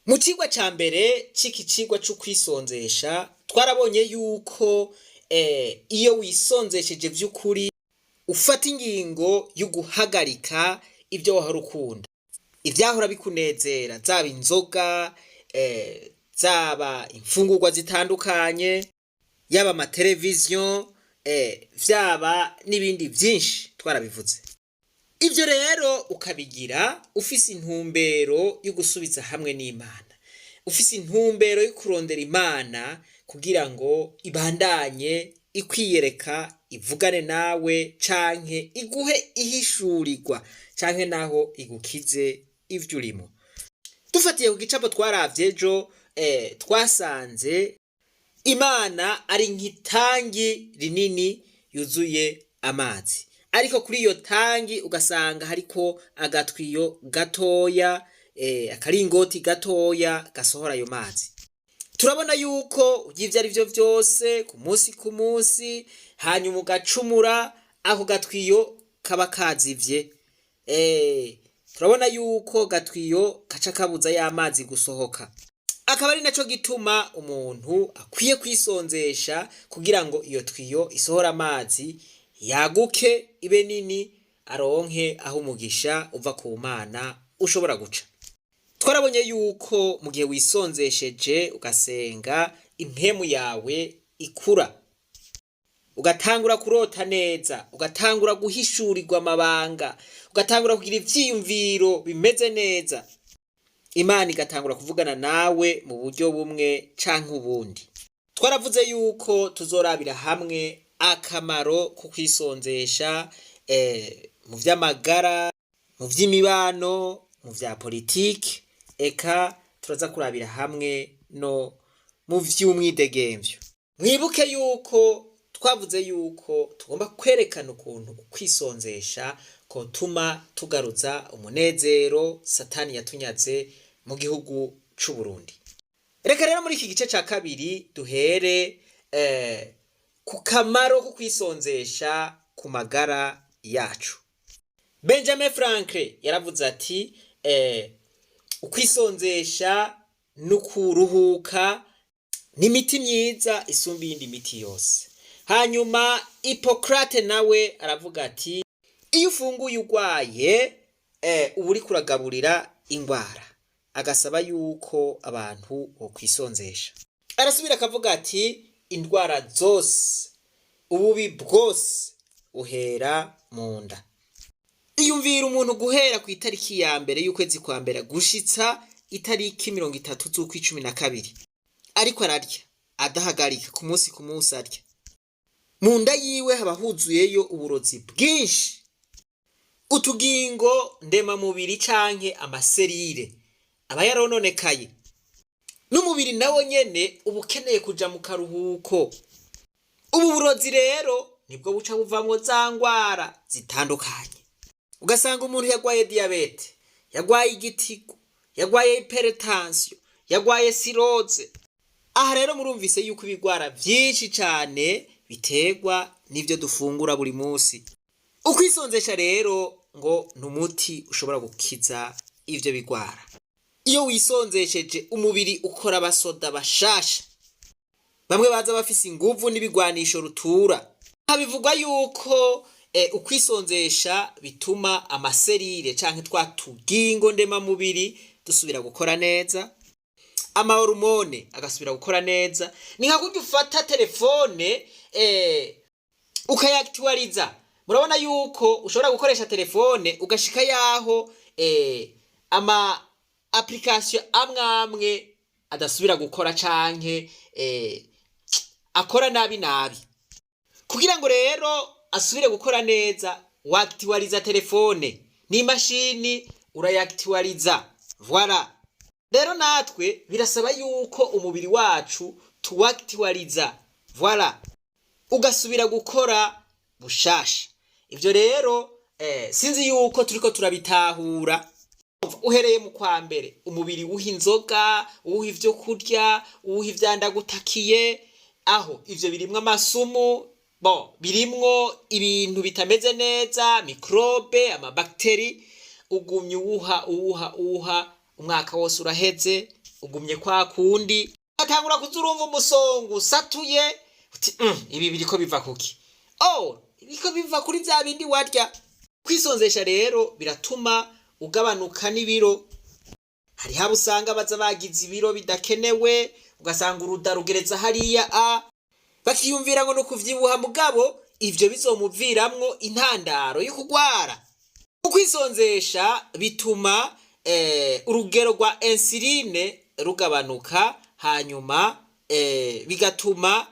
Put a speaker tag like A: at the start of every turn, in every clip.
A: Mu cigwa ca mbere c'iki cigwa co kwisonzesha, twarabonye yuko iyo wisonzesheje vy'ukuri ufata ingingo yo guhagarika ibyo wahora ukunda, ivyahora bikunezera, zaba inzoga, zaba imfungurwa zitandukanye, yaba amateleviziyo, vyaba n'ibindi vyinshi twarabivuze. Ivyo rero ukabigira ufise intumbero yo gusubiza hamwe n'Imana, ufise intumbero yo kurondera Imana kugira ngo ibandanye ikwiyereka, ivugane nawe, canke iguhe ihishurirwa, canke naho igukize ivyo urimo. Dufatiye ku gicapo twaravye ejo, twasanze Imana ari nk'itangi rinini yuzuye amazi, ariko kuri iyo tangi ugasanga hariko agatwiyo gatoya, akaringoti gatoya gasohora ayo mazi. Turabona yuko urya ivyo ari vyo vyose ku munsi ku munsi, hanyuma ugacumura, ako gatwiyo kaba kazivye. Turabona yuko gatwiyo kaca kabuza y'amazi gusohoka, akaba ari naco gituma umuntu akwiye kwisonzesha kugira ngo iyo twiyo isohora amazi yaguke, ibe nini, aronke aho umugisha uva ku Mana ushobora guca. Twarabonye yuko mu gihe wisonzesheje ugasenga, impemu yawe ikura, ugatangura kurota neza, ugatangura guhishurirwa amabanga, ugatangura kugira ivyiyumviro bimeze neza, Imana igatangura kuvugana nawe mu buryo bumwe canke ubundi. Twaravuze yuko tuzorabira hamwe akamaro ko kwisonzesha mu vy'amagara, mu vy'imibano, mu vya politiki, eka turaza kurabira hamwe no mu vy'umwidegemvyo. Mwibuke yuko twavuze yuko tugomba kwerekana ukuntu ukwisonzesha kotuma tugaruza umunezero Satani yatunyaze mu gihugu c'u Burundi. Reka rero muri iki gice ca kabiri duhere ku kamaro ko kwisonzesha ku magara yacu. Benjamin Franklin yaravuze ati: "Ukwisonzesha n'ukuruhuka ni imiti myiza isumba iyindi miti yose." Hanyuma Hippocrate nawe aravuga ati: "Iyo ufunguye urwaye, uba uriko uragaburira ingwara." Agasaba yuko abantu bokwisonzesha. Arasubira akavuga ati: "Indwara zose, ububi bwose uhera mu nda." Iyumvira umuntu guhera ku itariki ya 1 y'ukwezi kwa mbere gushitsa itariki 30 z'ukwicumi na kabiri ariko ararya adahagarika, ku munsi ku munsi arya, mu nda yiwe haba huzuyeyo uburozi bwinshi. Utugingo ndemamubiri canke amaserire aba yarononekaye, n'umubiri nawo nyene uba ukeneye kuja mu karuhuko. Ubu burozi rero nibwo buca buvamwo za ngwara zitandukanye, ugasanga umuntu yagwaye diyabete, yagwaye igitigu, yagwaye hypertension, yagwaye cirrhose. Aha rero murumvise yuko ibigwara vyinshi cane biterwa n'ivyo dufungura buri munsi. Ukwisonzesha rero ngo ni umuti ushobora gukiza ivyo bigwara. Iyo wisonzesheje, umubiri ukora abasoda bashasha, bamwe baza bafise inguvu n'ibigwanisho rutura. Habivugwa yuko ukwisonzesha bituma amaserire canke twa tugingo ndemamubiri dusubira gukora neza, amahormone agasubira gukora neza. Ni nka kurya ufata telefone ukayaktualiza. Murabona yuko ushobora gukoresha telefone ugashika yaho ama application amwe amwe adasubira gukora canke akora nabi nabi. Kugira ngo rero asubire gukora neza, waktualiza telefone n'imashini, urayaktualiza, voilà. Rero natwe birasaba yuko umubiri wacu tuwaktualiza, voilà, ugasubira gukora bushasha. Ivyo rero sinzi yuko turiko turabitahura. Uhereye mu kwa mbere, umubiri wuha inzoga, uwuha ivyo kurya, uwuha ivyandagutakiye, aho ivyo birimwo amasumu, bon, birimwo ibintu bitameze neza, microbe, amabakteri. Ugumye uwuha, uwuha, uwuha, umwaka wose uraheze. Ugumye kwa kundi, atangura kuza urumva umusongo usatuye uti ibi biriko biva kuki? Oh, biriko biva kuri vya bindi warya. Kwisonzesha rero biratuma ugabanuka n'ibiro. Hariho abo usanga baza bagize ibiro bidakenewe, ugasanga uruda rugereza hariya a bakiyumvira ngo ni ukuvyibuha, mugabo ivyo bizomuviramwo intandaro yo kugwara. Ukwisonzesha bituma urugero rwa insuline rugabanuka, hanyuma bigatuma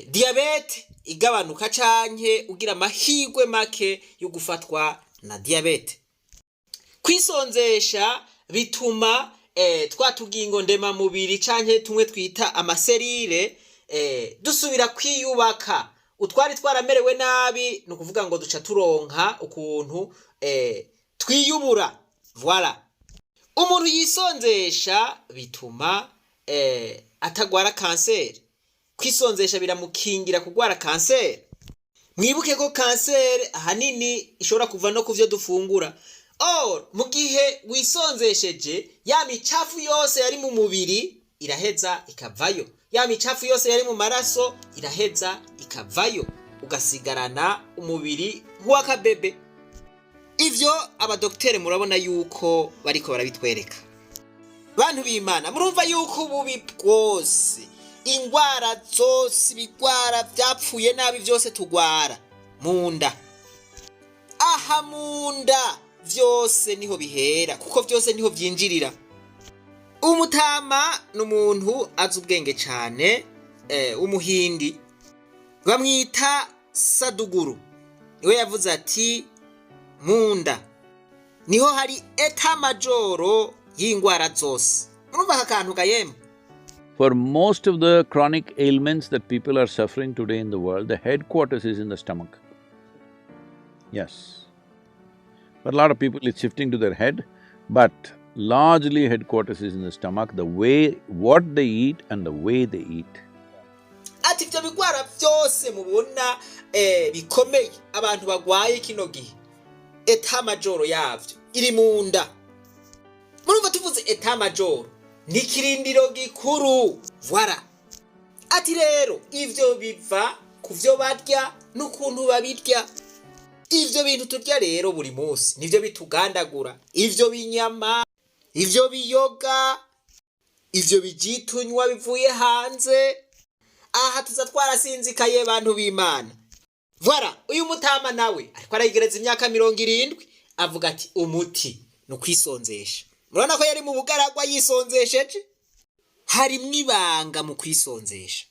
A: diyabete igabanuka canke ugira amahirwe make yo gufatwa na diyabete. Kwisonzesha bituma twa tugingo ndemamubiri canke tumwe twita amaserire dusubira kwiyubaka. Utwari twaramerewe nabi, ni ukuvuga ngo duca turonka ukuntu twiyubura. Voilà. Umuntu yisonzesha bituma atagwara kanseri. Kwisonzesha biramukingira kugwara kanseri. Mwibuke ko kanseri ahanini ishobora kuva no ku vyo dufungura. Or mu gihe wisonzesheje, ya micafu yose yari mu mubiri iraheza ikavayo, ya micafu yose yari mu maraso iraheza ikavayo, ugasigarana umubiri nk'uw'akabebe. Ivyo abadokitere murabona yuko bariko barabitwereka. Bantu b'Imana, murumva yuko ububi bwose, ingwara zose, ibigwara vyapfuye nabi vyose tugwara mu nda. Aha mu nda vyose niho bihera, kuko vyose niho vyinjirira. Umutama ni umuntu azi ubwenge cane, w'umuhindi, bamwita Saduguru. Niwe yavuze ati mu nda niho hari état-major y'ingwara zose. Murumva aka kantu gayemwe?
B: For most of the chronic ailments that people are suffering today in the world, the headquarters is in the stomach. Yes. For a lot of people, it's shifting to their head, but largely headquarters is in the stomach, the way… what they eat and the way they eat.
A: Ati ivyo bigwara vyose mubona bikomeye abantu bagwaye kino gihe, état-major yavyo iri mu nda. Murumva tuvuze état-major ni ikirindiro gikuru. Voilà. Ati rero ivyo biva ku vyo barya n'ukuntu babirya. Ivyo bintu turya rero buri munsi nivyo bitugandagura: ivyo binyama, ivyo biyoga, ivyo bijitunywa bivuye hanze. Aha tuza twarasinzikaye, bantu b'Imana. Voilà. Uyu mutama nawe ariko arayigereza imyaka 70, avuga ati umuti ni ukwisonzesha. Murabona ko yari mu bugaragwa yisonzesheje. Harimwo ibanga mu kwisonzesha.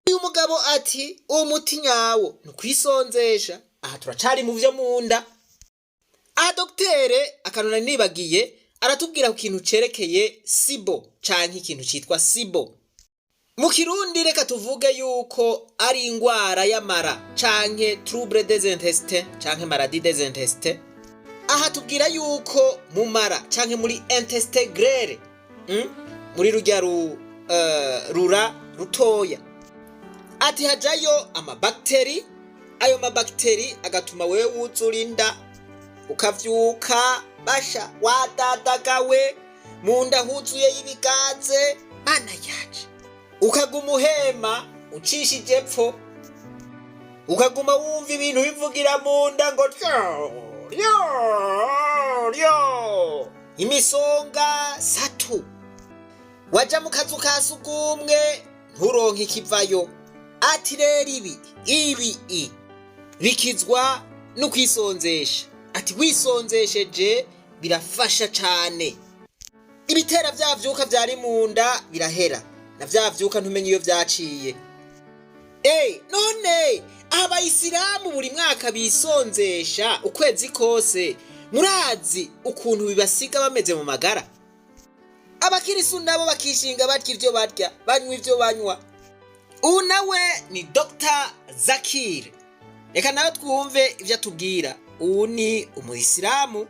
A: Uyu mugabo ati umuti nyawo ni ukwisonzesha. Aha turacari mu vyo mu nda. Aha dogitere akantu nari nibagiye, aratubwira ku kintu cerekeye SIBO canke ikintu citwa SIBO. Mu Kirundi reka tuvuge yuko ari ingwara y'amara canke trouble des intestins canke maladie des intestins. Aha tubwira yuko mu mara canke muri intestin grêle, muri rurya rura rutoya, ati hajayo amabakteri. Ayo mabakteri agatuma wewe wuzura inda, ukavyuka basha wadadagawe, mu nda huzuye ibigaze. Mana yaje, ukaguma uhema ucishije epfo, ukaguma wumva ibintu bivugira mu nda ngo ryo ryo ryo, imisonga satu. Waja mu kazu ka sugumwe nturonke ikivayo. Ati rero ibi i bikizwa no kwisonzesha. Ati wisonzesheje birafasha cane, ibitera vya vyuka vyari mu nda birahera, na vya vyuka ntumenye iyo vyaciye. None abayisilamu buri mwaka bisonzesha ukwezi kose, murazi ukuntu bibasiga bameze mu magara? Abakirisu nabo bakishinga barya ivyo barya, banywa ivyo banywa. Ubu nawe ni Dr Zakir, reka nawe twumve ivyo atubwira. Ubu ni umuyisilamu.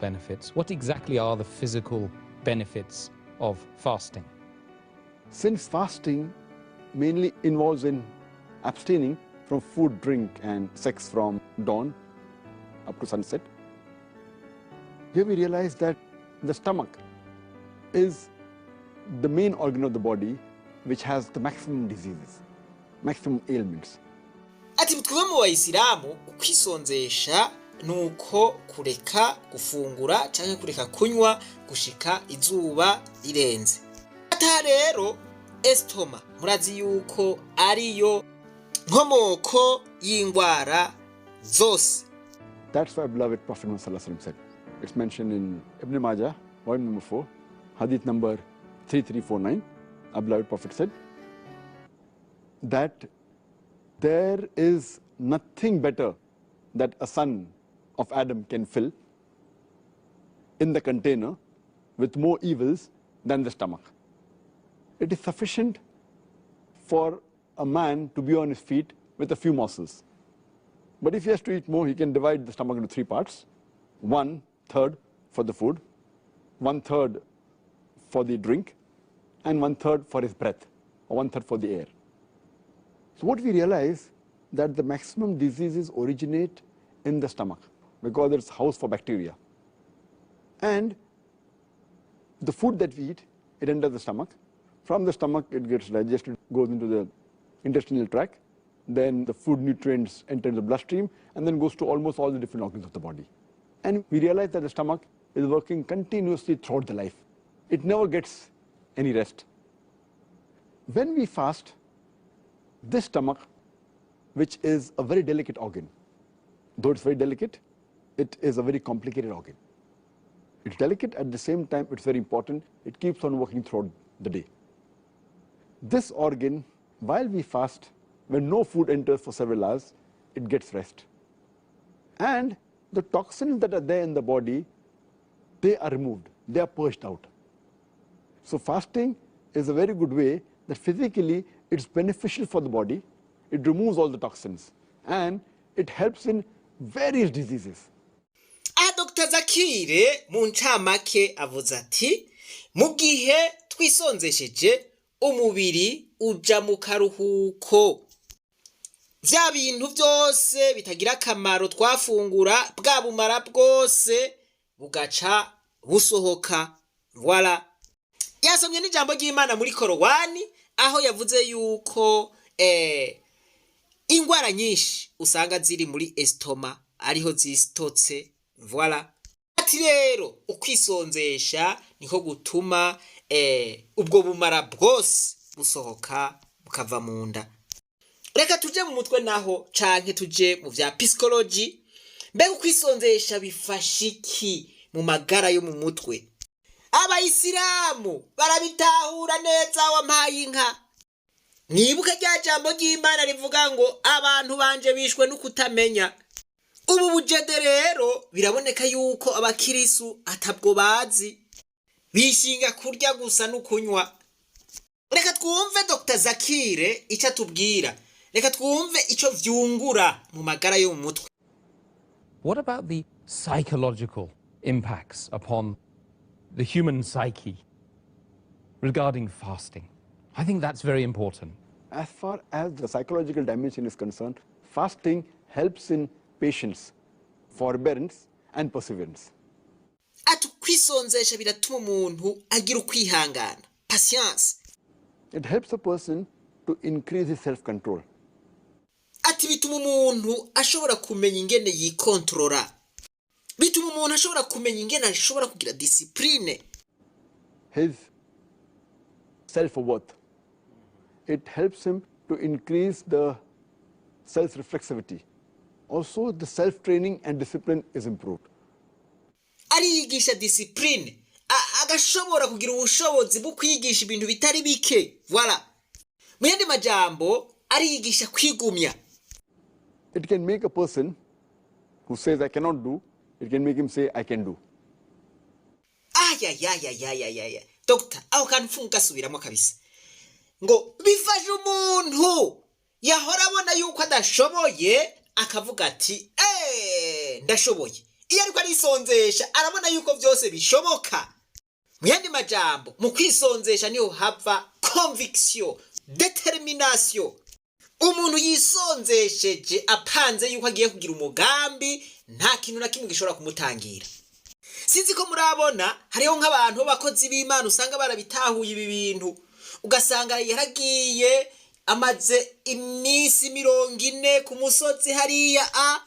C: Benefits. What exactly are the physical benefits of fasting?
D: Since fasting mainly involves in abstaining from food, drink, and sex from dawn up to sunset, here we realize that the stomach is the main organ of the body which has the maximum diseases, maximum ailments.
A: Ati twebwe mu bayisilamu ukwisonzesha ni uko kureka gufungura canke kureka kunywa gushika izuba rirenze. Ata rero estomac murazi yuko ariyo nkomoko y'ingwara zose.
D: That's why beloved Prophet Muhammad sallallahu alaihi wasallam said. It's mentioned in Ibn Majah, volume number 4, hadith number 3349. Our beloved Prophet said that there is nothing better that a son of Adam can fill in the container with more evils than the stomach. It is sufficient for a man to be on his feet with a few morsels. But if he has to eat more, he can divide the stomach into three parts. 1/3 for the food, 1/3 for the drink, and 1/3 for his breath, or 1/3 for the air. So what we realize that the maximum diseases originate in the stomach because it's house for bacteria. And the food that we eat, it enters the stomach. From the stomach, it gets digested, goes into the intestinal tract. Then the food nutrients enter the bloodstream and then goes to almost all the different organs of the body. And we realize that the stomach is working continuously throughout the life. It never gets any rest. When we fast, this stomach, which is a very delicate organ, though it's very delicate, it is a very complicated organ. It's delicate, at the same time, it's very important. It keeps on working throughout the day. This organ, while we fast, when no food enters for several hours, it gets rest. And the toxins that are there in the body, they are removed, they are purged out. So fasting is a very good way that physically it's beneficial for the body, it removes all the toxins, and it helps in various diseases.
A: Aha Dr Zakire mu ncamake avuze ati mu gihe twisonzesheje umubiri uja mu karuhuko, vya bintu byose bitagira akamaro twafungura, bwa bumara bwose bugaca busohoka. Voilà, yasomye n'ijambo ry'Imana muri Korowani aho yavuze yuko ingwara nyinshi usanga ziri muri estomac, ariho zisitotse. Voilà, ati rero ukwisonzesha niko gutuma ubwo bumara bwose busohoka bukava mu nda. Reka tuje mu mutwe naho canke tuje mu vya psychology. Mbega ukwisonzesha bifasha iki mu magara yo mu mutwe? Abayisilamu barabitahura neza. Wampaye inka, mwibuke rya jambo ry'Imana rivuga ngo abantu banje bishwe no kutamenya. Ubu bujede rero biraboneka yuko abakirisu atabwo bazi, bishinga kurya gusa no kunywa. Reka twumve Dr Zakire icyo atubwira, reka twumve icyo vyungura mu magara yo mu mutwe.
C: What about the psychological impacts upon the human psyche regarding fasting? I think that's very important.
D: As far as the psychological dimension is concerned, fasting helps in patience, forbearance, and perseverance.
A: Ati kwisonzesha biratuma umuntu agira ukwihangana, patience.
D: It helps a person to increase his self-control.
A: Ati bituma umuntu ashobora kumenya ingene yikontorora, bituma umuntu ashobora kumenya ingene ashobora kugira discipline.
D: His self-worth. It helps him to increase the self-reflexivity. Also, the self-training and discipline is improved.
A: Ariyigisha discipline, agashobora kugira ubushobozi bwo kwigisha ibintu bitari bike. Voilà, mu yandi majambo ariyigisha kwigumya.
D: It can make a person who says, "I cannot do," it can make him say, "I can do."
A: Ayayayayayaya, dogita, aho kantu mfunga gasubiramo kabisa. Ngo bifasha umuntu yahora abona yuko adashoboye akavuga ati eee ndashoboye. Iyo ariko arisonzesha arabona yuko byose bishoboka. Mu yandi majambo, mu kwisonzesha niho hava conviction, determination. Umuntu yisonzesheje apanze yuko agiye kugira umugambi, nta kintu na kimwe gishobora kumutangira. Sinzi ko murabona hariho nk'abantu b'abakozi b'Imana usanga barabitahuye ibi bintu, ugasanga yaragiye amaze iminsi 40 ku musozi hariya a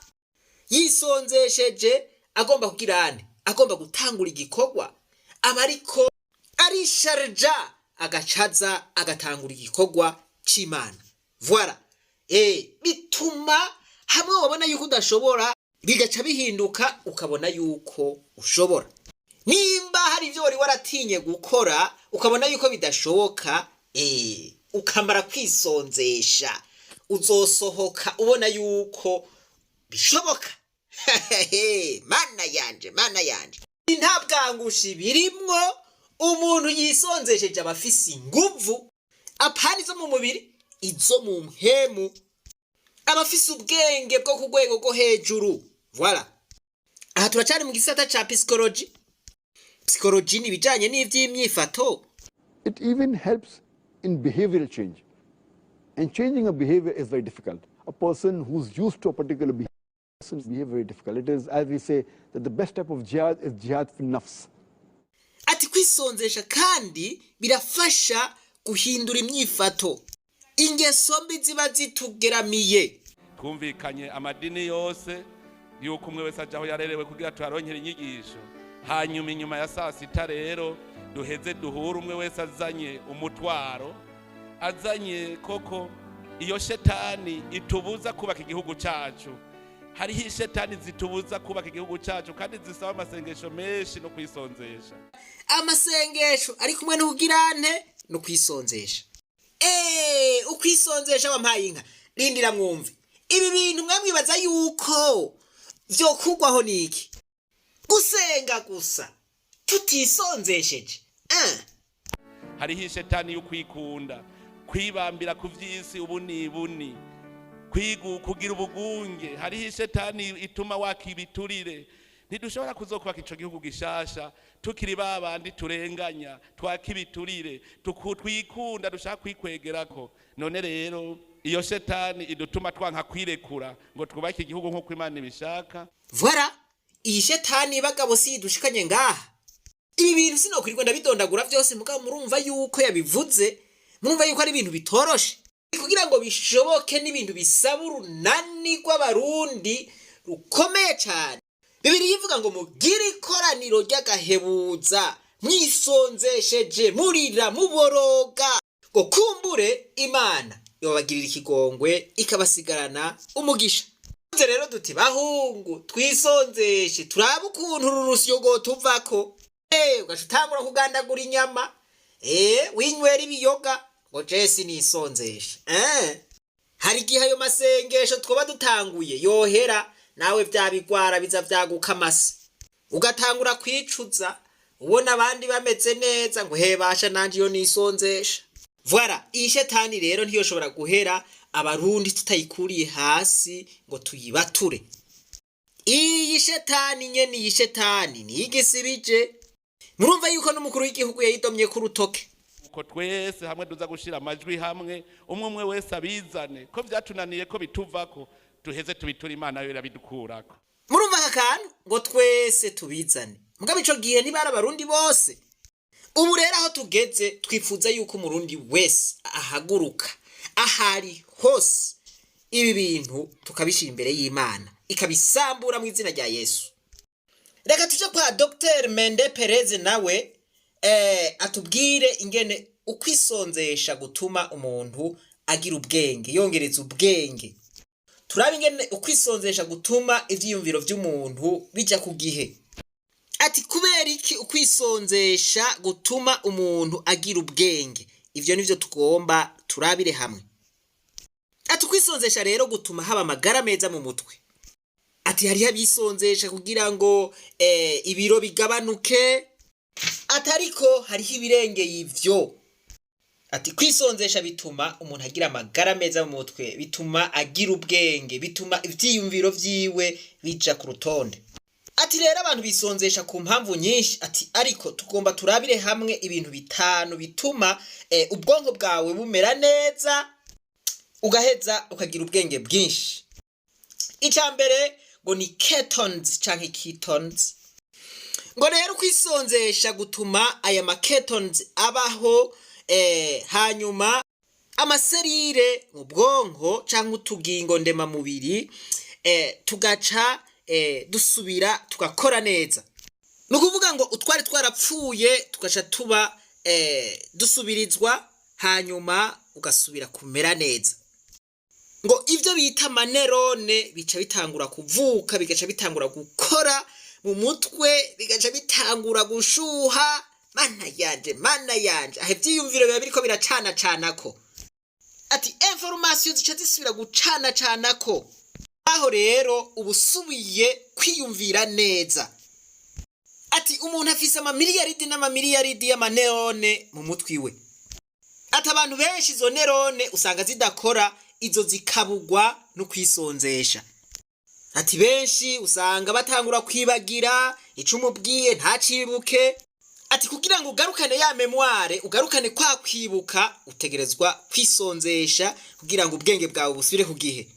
A: yisonzesheje, agomba kugira ane, agomba gutangura igikorwa, aba ariko arisharja, agacaza agatangura igikorwa c'Imana. Voilà, bituma hamwe wabona yuko udashobora bigaca bihinduka ukabona yuko ushobora. Nimba hari ibyo wari waratinye gukora, ukabona yuko bidashoboka, ukamara kwisonzesha, uzosohoka ubona yuko bishoboka. Mana yanje, Mana yanje, nta bwangushi birimwo. Umuntu yisonzesheje aba afise inguvu, apana izo mu mubiri, izo mu mpemu, aba afise ubwenge bwo ku rwego rwo hejuru. Voilà, aha turacari mu gisata ca psychology. Psychology ni ibijanye n'ivy'imyifato.
D: It even helps in behavioral change. And changing a behavior is very difficult. A person who's used to a particular behavior behave very difficult. It is, as we say, that the best type of jihad is jihad fi nafs.
A: Ati kwisonzesha kandi birafasha guhindura imyifato, ingeso mbi ziba zitugeramiye.
E: Twumvikanye amadini yose yuko umwe wese aja aho yarerewe kugira tuharonkere inyigisho. Hanyuma inyuma ya saa sita rero duheze duhure, umwe wese azanye umutwaro, azanye koko iyo shetani itubuza kubaka igihugu cacu. Hariho ishetani zitubuza kubaka igihugu cacu kandi zisaba amasengesho menshi no kwisonzesha.
A: Amasengesho ari kumwe n'ubugirante no kwisonzesha. Ukwisonzesha, wampaye inka. Rindira mwumve ibi bintu. Mwamwibaza yuko vyokugwaho niki? Gusenga gusa tutisonzesheje?
E: Hariho ishetani yo kwikunda, kwibambira ku vy'isi, ubu nibuni kwigu kugira ubugunge. Hariho ishetani ituma waka ibiturire. Ntidushobora kuzokubaka ico gihugu gishasha tukiri ba bandi turenganya, twaka ibiturire, twikunda, dushaka kwikwegerako. None rero iyo shetani idutuma twanka kwirekura ngo twubake igihugu nk'uko Imana ibishaka.
A: Voilà, iyi shetani bagabo si idushikanye ngaha. Ibi bintu sinokwirirwa ndabidondagura vyose, mugabo murumva yuko yabivuze, murumva yuko ari ibintu bitoroshe kugira ngo bishoboke, n'ibintu bisaba urunani rw'Abarundi rukomeye cane. Bibiliya ivuga ngo mugire ikoraniro ry'agahebuza, mwisonzesheje, murira, muboroga, ngo kumbure Imana yobagirira ikigongwe ikabasigarana umugisha. Tuze rero duti: bahungu, twisonzeshe, turabe ukuntu uru rusyo rwotuvako. Ugaca utangura kugandagura inyama, winywera ibiyoga, ngo jesi nisonzeshe. Hari igihe ayo masengesho twoba dutanguye yohera, nawe vya bigwara biza vyaguka amase, ugatangura kwicuza, ubona abandi bameze neza, ngo hebasha nanje iyo nisonzesha. Voilà, iyi shetani rero ntiyoshobora guhera Abarundi tutayikuriye hasi ngo tuyibature. Iyi shetani nyene, iyi shetani niyo igisibije. Murumva yuko n'umukuru w'igihugu yayidomye ku rutoke.
E: Uko twese hamwe duza gushira amajwi hamwe, umwe umwe wese abizane ko vyatunaniye, ko bituvako, duheze tubiture Imana, yo irabidukurako.
A: Murumva aka kantu, ngo twese tubizane. Mugabo ico gihe ntibari Abarundi bose. Ubu rero aho tugeze, twifuza yuko Umurundi wese ahaguruka ahari hose, ibi bintu tukabishyira imbere y'Imana, ikabisambura mu izina rya Yesu. Reka tuje kwa Dr Mende Perez, nawe atubwire ingene ukwisonzesha gutuma umuntu agira ubwenge, yongereza ubwenge. Turabe ingene ukwisonzesha gutuma ivyiyumviro vy'umuntu bija ku gihe. Ati kubera iki ukwisonzesha gutuma umuntu agira ubwenge? Ivyo nivyo tugomba turabire hamwe. Ati ukwisonzesha rero gutuma haba amagara meza mu mutwe. Ati hariho abisonzesha kugira ngo ibiro bigabanuke, ati ariko hariho ibirengeye ivyo. Ati kwisonzesha bituma umuntu agira amagara meza mu mutwe, bituma agira ubwenge, bituma ivyiyumviro vyiwe bija ku rutonde. Ati rero abantu bisonzesha ku mpamvu nyinshi, ati ariko tugomba turabire hamwe ibintu bitanu bituma ubwonko bwawe bumera neza, ugaheza ukagira ubwenge bwinshi. Icya mbere ngo ni ketones canke ketones. Ngo rero kwisonzesha gutuma aya ma ketones abaho, hanyuma amaserire mu bwonko cyangwa utugingo ndemamubiri tugaca dusubira tugakora neza. Ni ukuvuga ngo utwari twarapfuye tugaca tuba dusubirizwa, hanyuma ugasubira kumera neza. Ngo ibyo bita ama neurones bica bitangura kuvuka, bigaca bitangura gukora mu mutwe, bigaca bitangura gushuha. Mana yanje, mana yanje, aho ivyiyumviro biba biriko biracana canako. Ati information zica zisubira gucana canako. Aho rero uba usubiye kwiyumvira neza. Ati umuntu afise amamiliyaridi n'amamiliyaridi y'ama neurones mu mutwe iwe. Ati abantu benshi izo neurones usanga zidakora, izo zikabugwa no kwisonzesha. Ati benshi usanga batangura kwibagira, ico umubwiye ntacibuke. Ati kugira ngo ugarukane ya mémoire, ugarukane kwa kwibuka, utegerezwa kwisonzesha kugira ngo ubwenge bwawe busubire ku gihe.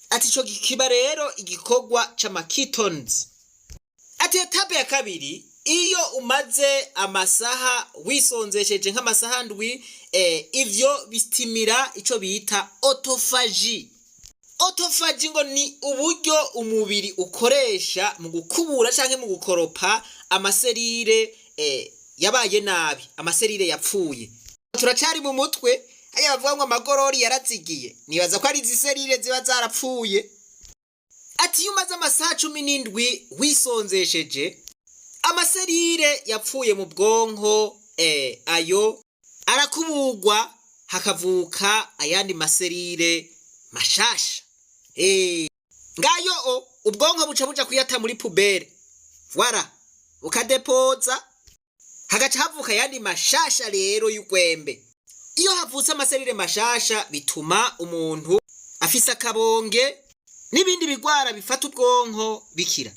A: Ati ico kiba rero igikorwa c'ama ketones. Ati étape ya kabiri, iyo umaze amasaha wisonzesheje nk'amasaha 7, ivyo bitimira ico bita autophagie. Autophagie ngo ni uburyo umubiri ukoresha mu gukubura canke mu gukoropa amaserire yabaye nabi, amaserire yapfuye. Turacari mu mutwe, aya bavuga ngo amagorori yarazigiye, nibaza ko ari izi serire ziba zarapfuye. Ati iyo umaze amasaha 17 wisonzesheje, amaserire yapfuye mu bwonko ayo arakubugwa, hakavuka ayandi maserire mashasha. Ngayo o ubwonko buca buja kuyata muri poubelle, voilà, bukadepoza, hagaca havuka ayandi mashasha rero y'ugwembe. Iyo havutse amaserire mashasha, bituma umuntu afise akabonge n'ibindi bigwara bifata ubwonko bikira.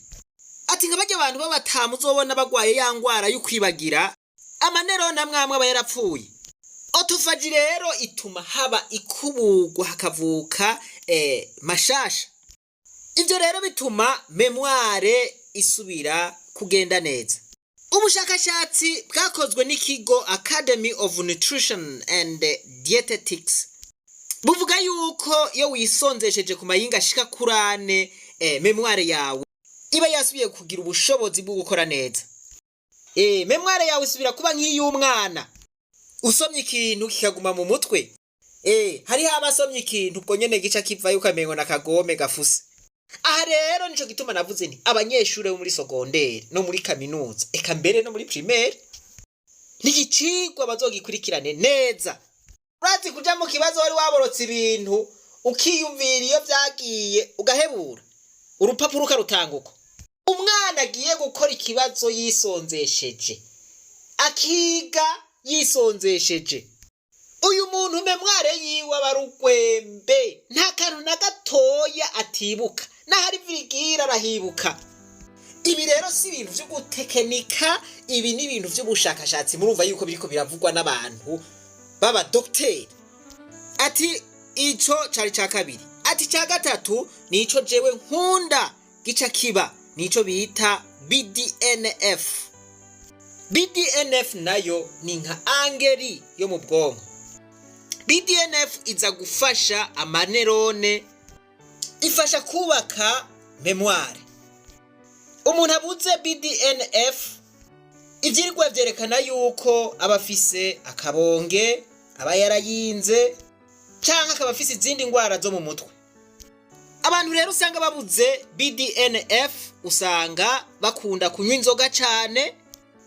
A: Ati nka barya abantu b'abatamu uzobona bagwaye ya ngwara y'ukwibagira, ama neurones amwe amwe aba yarapfuye. Autophagie rero ituma haba ikubugwa, hakavuka mashasha. Ivyo rero bituma mémoire isubira kugenda neza. Ubushakashatsi bwakozwe n'ikigo Academy of Nutrition and Dietetics buvuga yuko iyo wisonzesheje ku mayinga ashika kuri 4, mémoire yawe iba yasubiye kugira ubushobozi bwo gukora neza. Mémoire yawe isubira kuba nk'iy'umwana, usomye ikintu kikaguma mu mutwe. Hariho abasomye ikintu ubwo nyene gica kivayo, ukamengo na kagome gafuse. Aha rero nico gituma navuze nti abanyeshure bo muri secondaire no muri kaminuza, eka mbere no muri primaire, nigicigwa bazogikurikirane neza. Urazi kuja mu kibazo wari waborotse ibintu, ukiyumvira iyo vyagiye, ugahebura urupapuro ukarutanga uko. Umwana agiye gukora ikibazo yisonzesheje, akiga yisonzesheje, uyu muntu mémoire yiwe aba ari urwembe, nta kantu na gatoya atibuka, n'ahari virgule arahibuka. Ibi rero si ibintu vyo gutekenika, ibi ni ibintu vy'ubushakashatsi. Murumva yuko biriko biravugwa n'abantu b'abadokiteri. Ati ico cari ca kabiri. Ati ca gatatu nico jewe nkunda gica kiba, nico bita BDNF. BDNF nayo ni nka angeri yo mu bwonko. BDNF iza gufasha ama neurones, ifasha kubaka mémoire. Umuntu abuze BDNF, ivyigwa vyerekana yuko aba afise akabonge, aba yarayinze, canke akaba afise izindi ngwara zo mu mutwe. Abantu rero usanga babuze BDNF usanga bakunda kunywa inzoga cane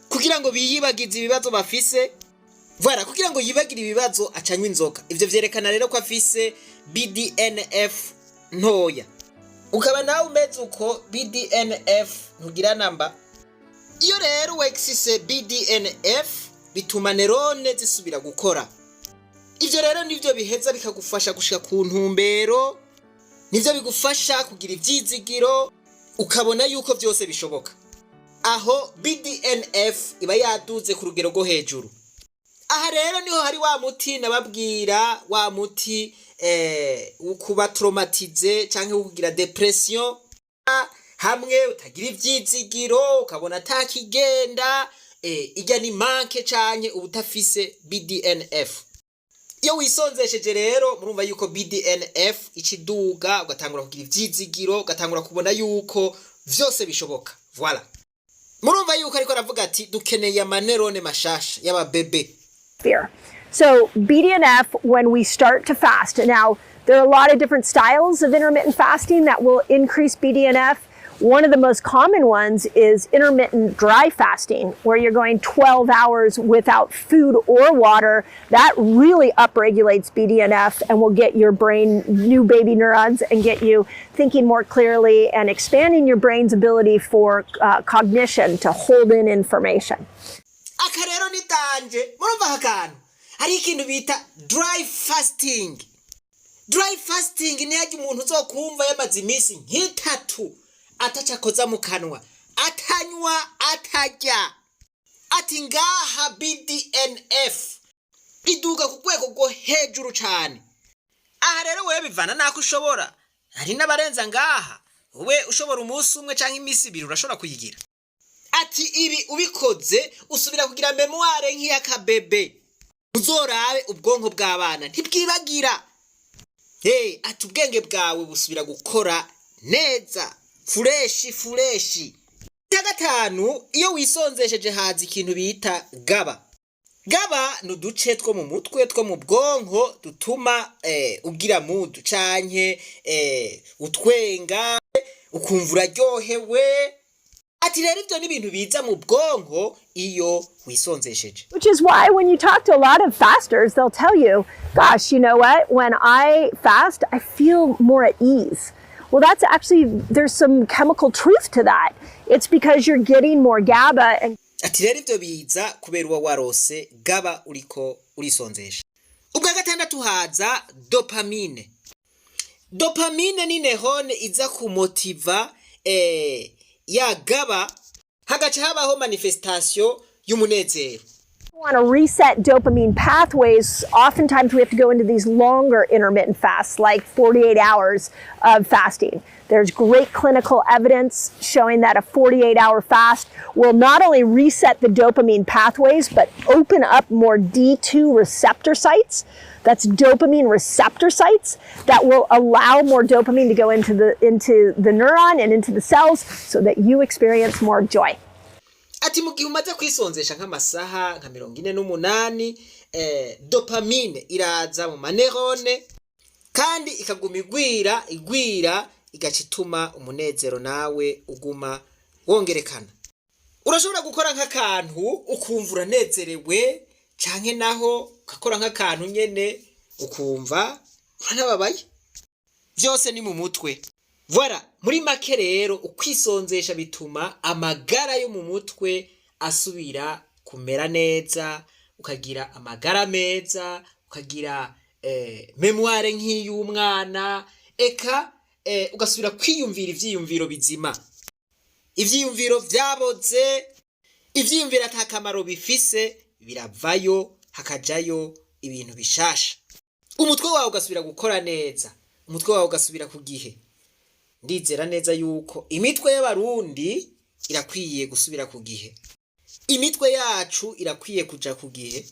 A: kugira ngo biyibagize ibibazo bafise. Voilà, kugira ngo yibagire ibibazo acanywa inzoga. Ivyo vyerekana rero ko afise BDNF ntoya. Ukaba nawe umeze uko, BDNF ntugira namba. Iyo rero wexise BDNF, bituma neurones zisubira gukora. Ivyo rero nivyo biheza bikagufasha gushika ku ntumbero, nivyo bigufasha kugira ivyizigiro, ukabona yuko vyose bishoboka. Aho BDNF iba yaduze ku rugero rwo hejuru. Aha rero niho hari wa muti nababwira, wa muti wo kuba traumatisé canke wo kugira dépression. Hamwe utagira ivyizigiro, ukabona atakigenda, ijya ni manque canke uba utafise BDNF. Iyo wisonzesheje rero, murumva yuko BDNF ikiduga, ugatangura kugira ivyizigiro, ugatangura kubona yuko vyose bishoboka. Voilà, murumva yuko ariko aravuga ati dukeneye ama neurones mashasha y'ababebe.
F: Fear. So, BDNF, when we start to fast, now there are a lot of different styles of intermittent fasting that will increase BDNF. One of the most common ones is intermittent dry fasting, where you're going 12 hours without food or water. That really upregulates BDNF and will get your brain new baby neurons and get you thinking more clearly and expanding your brain's ability for cognition to hold in information.
A: Aka rero ni danger. Murumva aka kantu, hari ikintu bita dry fasting. Dry fasting ni hajya umuntu uzokumva yamaze iminsi nk'itatu ataca akoza mu kanwa, atanywa, atarya. Ati ngaha BDNF iduga ku rwego rwo hejuru cane. Aha rero wewe bivana nako ushobora, hari n'abarenza ngaha. Wowe ushobora umunsi umwe canke iminsi 2, urashobora kuyigira. Ati ibi ubikoze usubira kugira mémoire nk'iy'akabebe. Uzorabe ubwonko bw'abana ntibwibagira. Hey, ati ubwenge bwawe busubira gukora neza, fresh fresh. Icya gatanu, iyo wisonzesheje haza ikintu bita GABA. GABA ni uduce two mu mutwe, two mu bwonko, dutuma ugira mood canke utwenga, ukumva uraryohewe. Ati rero ibyo ni ibintu biza mu bwonko iyo wisonzesheje.
F: Which is why when you talk to a lot of fasters, they'll tell you, "Gosh, you know what? When I fast, I feel more at ease." Well, that's actually, there's some chemical truth to that. It's because you're getting more GABA and
A: Ati rero ibyo biza kubera uba warose GABA uriko urisonzesha. Ubwa gatandatu haza dopamine. Dopamine ni neurone iza kumotiva ya GABA, hagaca habaho manifestation y'umunezero.
F: Want to reset dopamine pathways, oftentimes we have to go into these longer intermittent fasts, like 48 hours of fasting. There's great clinical evidence showing that a 48-hour fast will not only reset the dopamine pathways, but open up more D2 receptor sites. That's dopamine receptor sites that will allow more dopamine to go into the neuron and into the cells so that you experience more joy.
A: Ati mu gihe umaze kwisonzesha nk'amasaha nka 48, dopamine iraza mu ma neurones kandi ikaguma igwira igwira, igaca ituma umunezero nawe uguma wongerekana. Urashobora gukora nk'akantu ukumva uranezerewe, canke naho ugakora nk'akantu nyene ukumva uranababaye. Byose ni mu mutwe. Voilà, muri make rero ukwisonzesha bituma amagara yo mu mutwe asubira kumera neza, ukagira amagara meza, ukagira mémoire nk'iy'umwana, eka ugasubira kwiyumvira ivyiyumviro bizima. Ivyiyumviro vyaboze, ivyiyumviro ata kamaro bifise biravayo, hakajayo ibintu bishasha. Umutwe wawe ugasubira gukora neza, umutwe wawe ugasubira ku gihe. Ndizera neza yuko imitwe y'Abarundi irakwiye gusubira ku gihe, imitwe yacu irakwiye kuja ku gihe.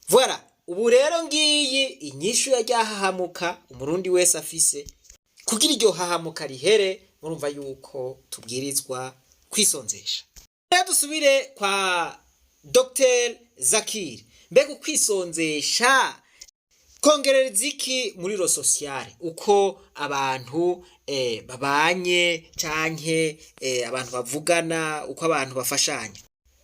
A: Voilà, ubu rero ngiyi inyishu ya ryahahamuka Umurundi wese afise. Kugira iryo hahamuka rihere, murumva yuko tubwirizwa kwisonzesha. Rero dusubire kwa Dr Zakir. Mbega ukwisonzesha kongerereza iki muri le social, uko abantu babanye canke abantu bavugana, uko abantu bafashanya?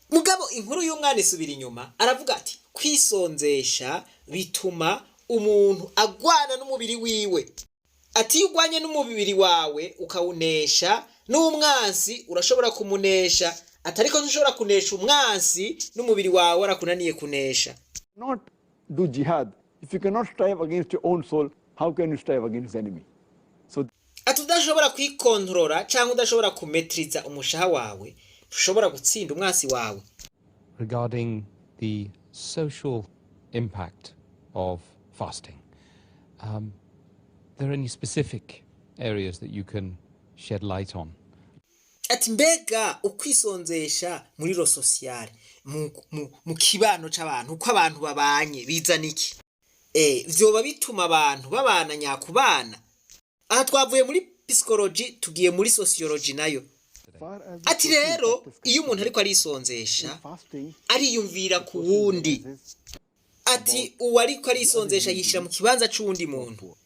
A: Mugabo inkuru y'umwana isubira inyuma. Aravuga ati kwisonzesha bituma umuntu agwana n'umubiri wiwe. Ati iyo ugwanye n'umubiri wawe ukawunesha, n'umwansi urashobora kumunesha. Ati ariko ntushobora kunesha umwansi n'umubiri wawe warakunaniye kunesha.
D: Not do jihad. If you cannot strive against your own soul, how can you strive against the enemy? So
A: Ati udashobora kwikontorora cyangwa udashobora kumetriza umushaha wawe, ntushobora gutsinda umwansi wawe.
C: Regarding the social impact of fasting, there any specific areas that you can shed light on?
A: Ati mbega ukwisonzesha muri le social, mu kibano c'abantu, uko abantu babanye, bizana iki? Vyoba bituma abantu babana nyakubana. Aha twavuye muri psychology, tugiye muri sociology nayo.
D: Far as the
A: Ati
D: social
A: rero
D: impact is
A: iyo umuntu
D: concerned,
A: ariko arisonzesha,
D: fasting,
A: ariyumvira ku
D: person
A: wundi.
D: realizes
A: Ati uwo ariko arisonzesha yishyira mu kibanza c'uwundi muntu,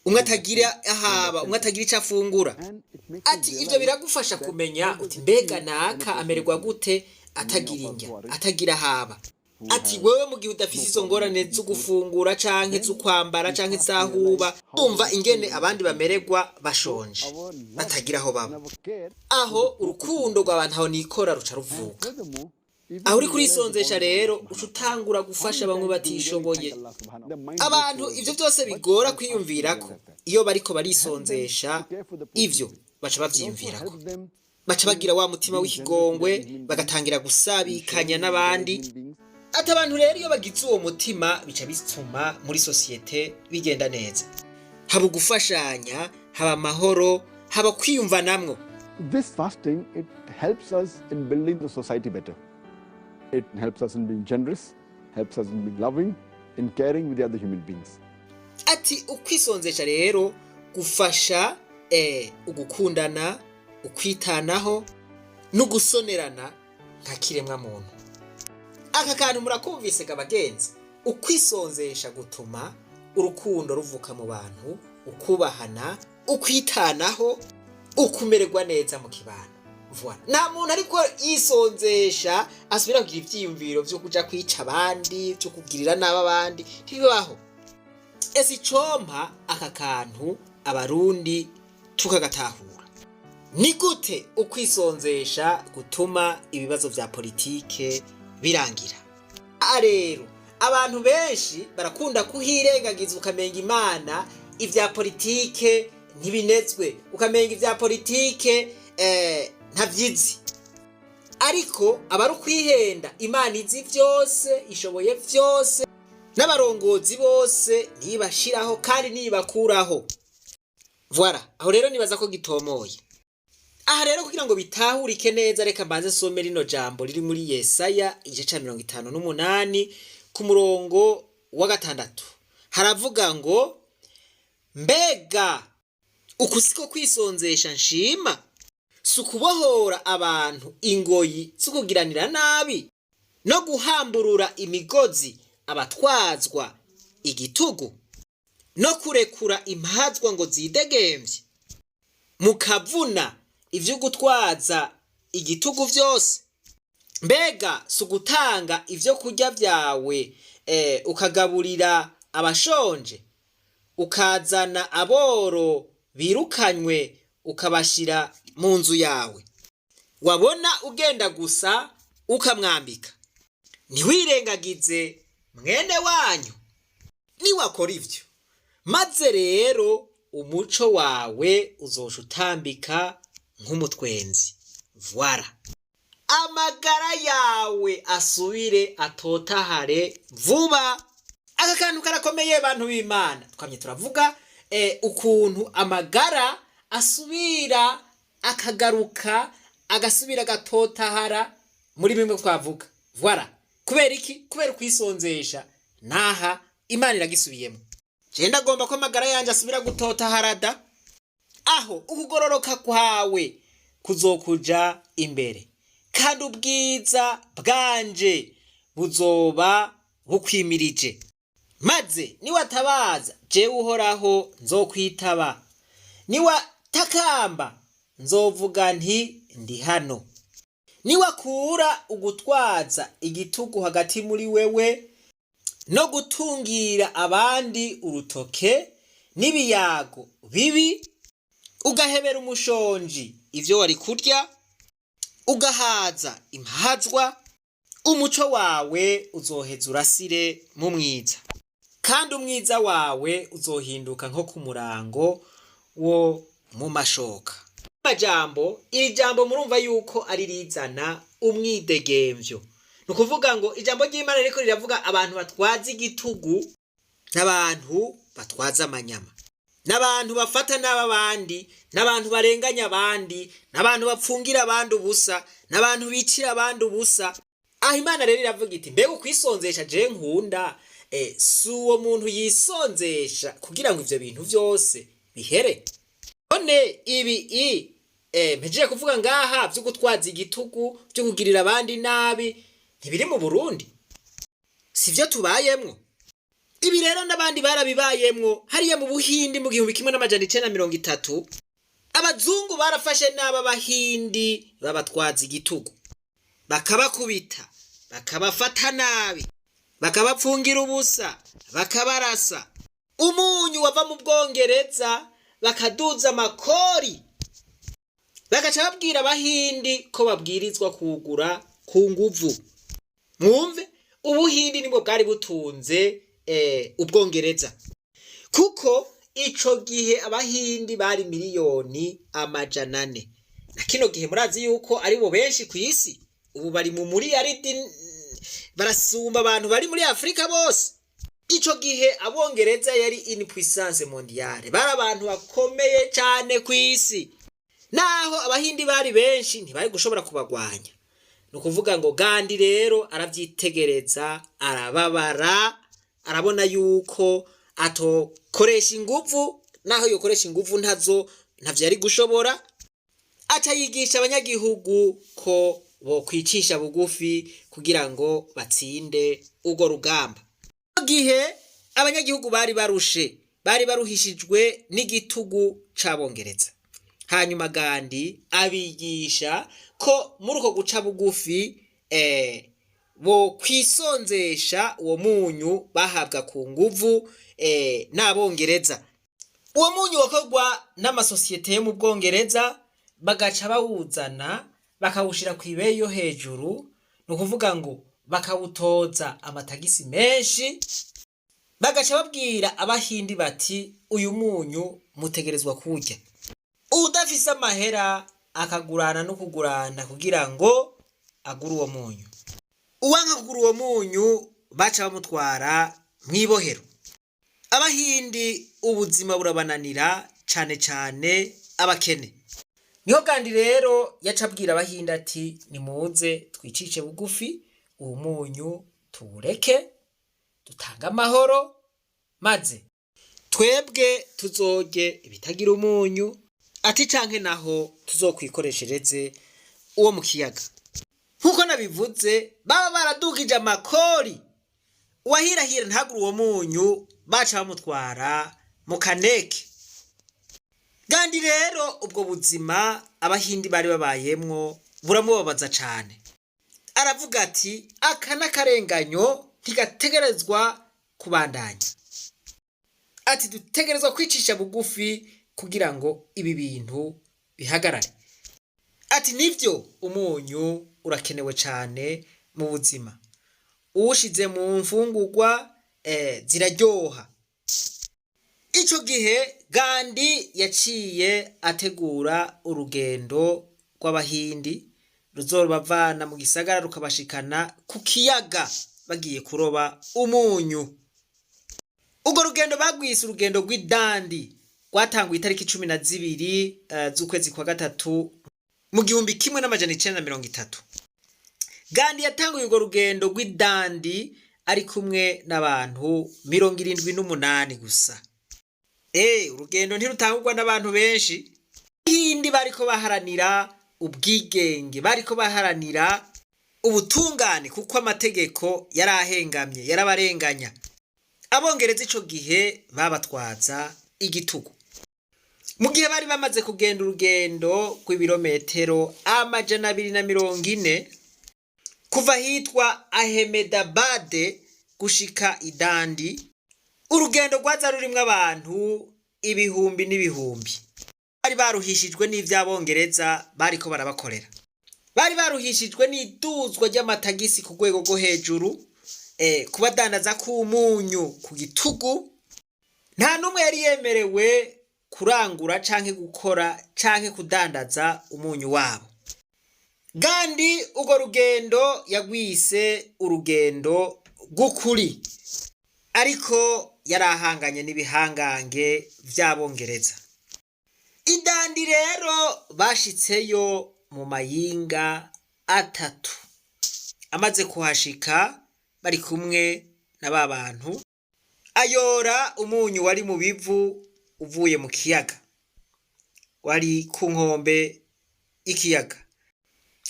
A: umwe atagira ahaba, umwe atagira ico afungura.
D: and it makes us
A: Ati ivyo
D: realize
A: biragufasha
D: that
A: kumenya
D: how does
A: uti
D: it
A: mbega
D: feel when a
A: naka
D: person
A: amererwa
D: is
A: gute atagira indya, atagira ahaba. Ati wewe mu gihe udafise izo ngorane zo gufungura canke zo kwambara canke z'ahuba, umva ingene abandi bamererwa bashonje,
D: our love
A: batagira aho baba.
D: and our care.
A: Aho urukundo rw'abantu aho nikora ruca ruvuka.
D: Furthermore, even
A: Aho uri
D: we realize the
A: kurisonzesha
D: bond of
A: rero,
D: Allah
A: uca
D: subhanahu
A: utangura
D: wa ta'ala.
A: gufasha
D: How
A: bamwe
D: many times do we really
A: batishoboye.
D: thank Allah subhanahu? The mind goes
A: Abantu
D: towards
A: ivyo
D: it,
A: vyose
D: but
A: bigora
D: our fasting
A: kwiyumvirako,
D: realizes that.
A: iyo bariko
D: It helps them
A: barisonzesha,
D: to care for the poor
A: ivyo
D: people.
A: baca
D: It also
A: bavyiyumvirako,
D: helps them
A: baca
D: to
A: bagira wa mutima
D: be generous with other
A: w'ikigongwe,
D: human beings
A: bagatangira
D: and
A: gusabikanya
D: sharing with other
A: n'abandi.
D: human beings.
A: Ati abantu rero iyo bagize uwo mutima, bica bituma muri sosiyete bigenda neza, haba ugufashanya, haba amahoro, haba kwiyumvanamwo.
D: This fasting, it helps us in building the society better. It helps us in being generous, helps us in being loving, in caring with the other human beings.
A: Ati ukwisonzesha rero gufasha ugukundana, ukwitanaho no gusonerana nka kiremwa muntu. Aka kantu murakumvise ga bagenzi? Ukwisonzesha gutuma urukundo ruvuka mu bantu, ukubahana, ukwitanaho, ukumererwa neza mu kibano. Voilà. Nta muntu ariko yisonzesha asubira kugira ivyiyumviro vyo kuja kwica abandi, vyo kugirira nabi abandi, ntibibaho. Ese icompa aka kantu Abarundi tukagatahura, ni gute ukwisonzesha gutuma ibibazo vya politike birangira? A rero abantu benshi barakunda kuhirengagiza, ukamenga Imana ivya politike ntibinezwe, ukamenga ivya politike ntavyizi. Ariko aba ari ukwihenda. Imana izi vyose, ishoboye vyose, n'abarongozi bose ntibashiraho kandi ntibakuraho. Voilà, aho rero nibaza ko gitomoye. Aha rero kugira ngo bitahurike neza, reka mbanze nsome rino jambo riri muri Yesaya igice ca 58 ku murongo wa 6. Haravuga ngo: "Mbega uku siko kwisonzesha nshima? Si ukubohora abantu ingoyi zo kugiranira nabi, no guhamburura imigozi abatwazwa igitugu, no kurekura impazwa ngo zidegemvye, mukavuna ivyo gutwaza igitugu vyose? Mbega si ugutanga ivyo kurya vyawe, ukagaburira abashonje, ukazana aboro birukanywe ukabashira mu nzu yawe? Wabona ugenda gusa ukamwambika, ntiwirengagize mwene wanyu. Niwakora ivyo, maze rero umuco wawe uzoca utambika nk'umutwenzi." Voilà. Amagara yawe asubire atotahare vuba. Aka kantu karakomeye, bantu b'Imana. Twamye turavuga ukuntu amagara asubira akagaruka, agasubira agatotahara muri bimwe twavuga. Voilà. Kubera iki? Kubera ukwisonzesha. Naha Imana iragisubiyemo. Je ndagomba ko amagara yanje asubira gutotahara da. Aho ukugororoka kwawe kuzokuja imbere, kandi ubwiza bwanje buzoba bukwimirije. Maze niwatabaza, jewe Uhoraho nzokwitaba; niwatakamba, nzovuga nti: 'Ndi hano.' Niwakura ugutwaza igitugu hagati muri wewe, no gutungira abandi urutoke n'ibiyago bibi, ugahebera umushonji ivyo wari kurya, ugahaza impazwa, umuco wawe uzoheza urasire mu mwiza, kandi umwiza wawe uzohinduka nko ku murango wo mu mashoka." Amajambo, iri jambo murumva yuko ari rizana umwidegemvyo. Ni ukuvuga ngo ijambo ry'Imana riko riravuga abantu batwaza igitugu n'abantu batwaza amanyama. N'abantu bafata nabi abandi, n'abantu barenganya abandi, n'abantu bapfungira abandi ubusa, n'abantu bicira abandi ubusa. Aho Imana rero iravuga iti: mbega ukwisonzesha je nkunda si uwo muntu yisonzesha kugira ngo ivyo bintu vyose bihere? None ibi i mpejeje kuvuga ngaha vyo gutwaza igitugu, vyo kugirira abandi nabi, ntibiri mu Burundi? Sivyo tubayemwo? Ibi rero n'abandi barabibayemwo. Hariya mu Buhindi mu 1930, abazungu barafashe nabi Abahindi, babatwaza igitugu, bakabakubita, bakabafata nabi, bakabapfungira ubusa, bakabarasa. Umunyu wava mu Bwongereza bakaduza amakori, bagaca babwira Abahindi ko babwirizwa kuwugura ku nguvu. Mwumve, Ubuhindi nibwo bwari butunze Ubwongereza, kuko ico gihe Abahindi bari miliyoni 400. Na kino gihe murazi yuko ari bo benshi ku isi. Ubu bari mu muriyaridi, barasumba abantu bari muri Afurika bose. Ico gihe Abongereza yari une puissance mondiale, bari abantu bakomeye cane ku isi. Naho Abahindi bari benshi, ntibari gushobora kubagwanya. Ni ukuvuga ngo Gandhi rero aravyitegereza, arababara, arabona yuko atokoresha inguvu, naho yokoresha inguvu ntazo ntavyo yari gushobora. Aca yigisha abanyagihugu ko bokwicisha bugufi kugira ngo batsinde urwo rugamba. Gihe abanyagihugu bari barushe, bari baruhishijwe n'igitugu c'Abongereza. Hanyuma Gandhi abigisha ko muri uko guca bugufi bo kwisonzesha uwo munyu bahabwa ku nguvu n'Abongereza. Uwo munyu wakorwa n'amasosiyete yo mu Bwongereza, bagaca bawuzana bakawushira ku ibeyi yo hejuru, ni ukuvuga ngo bakawutoza amatagisi menshi. Bagaca babwira Abahindi bati: uyu munyu mutegerezwa kuwurya. Udafise amahera akagurana no kugurana kugira ngo agure uwo munyu. Uwanka kugura uwo munyu baca bamutwara mw'ibohero. Abahindi ubuzima burabananira, cane cane abakene. Niho kandi rero yaca abwira Abahindi ati: nimuze twicishe bugufi, uwo munyu tuwureke, dutange amahoro, maze twebwe tuzorye ibitagira umunyu, ati canke naho tuzokwikoreshereze uwo mu kiyaga. Nk'uko nabivuze, baba baradugije amakori. Uwahirahira ntagure uwo munyu baca bamutwara mu kaneke. Gandhi rero ubwo buzima Abahindi bari babayemwo buramubabaza cane. Aravuga ati: aka n'akarenganyo ntigategerezwa kubandanya. Ati: dutegerezwa kwicisha bugufi kugira ngo ibi bintu bihagarare. Ati: nivyo, umunyu urakenewe cane mu buzima, uwushize mu mfungurwa ziraryoha. Ico gihe Gandhi yaciye ategura urugendo rw'Abahindi ruzobavana mu gisagara rukabashikana ku kiyaga bagiye kuroba umunyu. Urwo rugendo bagwise urugendo rw'idandi, rwatanguye itariki 12 z'ukwezi kwa gatatu mu 1930. Gandhi yatanguye urwo rugendo rw'idandi ari kumwe n'abantu 78 gusa. Urugendo ntirutangurwa n'abantu benshi. Hindi bariko baharanira ubwigenge, bariko baharanira ubutungane, kuko amategeko yari ahengamye, yarabarenganya. Abongereza ico gihe babatwaza igitugu. Mu gihe bari bamaze kugenda urugendo rw'ibirometero 240 kuva ahitwa Ahmedabad gushika Idandi, urugendo rwaza rurimwo abantu ibihumbi n'ibihumbi. Bari baruhishijwe n'ivy'Abongereza bariko barabakorera, bari baruhishijwe n'iduzwa ry'amatagisi ku rwego rwo hejuru, kubadandaza k'umunyu ku gitugu. Nta n'umwe yari yemerewe kurangura canke gukora canke kudandaza umunyu wabo. Gandhi urwo rugendo yagwise urugendo rw'ukuri. Ariko yari ahanganye n'ibihangange vy'Abongereza. I Dandi rero bashitseyo mu mayinga 3. Amaze kuhashika bari kumwe na ba bantu, ayora umunyu wari mu bivu uvuye mu kiyaga, wari ku nkombe y'ikiyaga.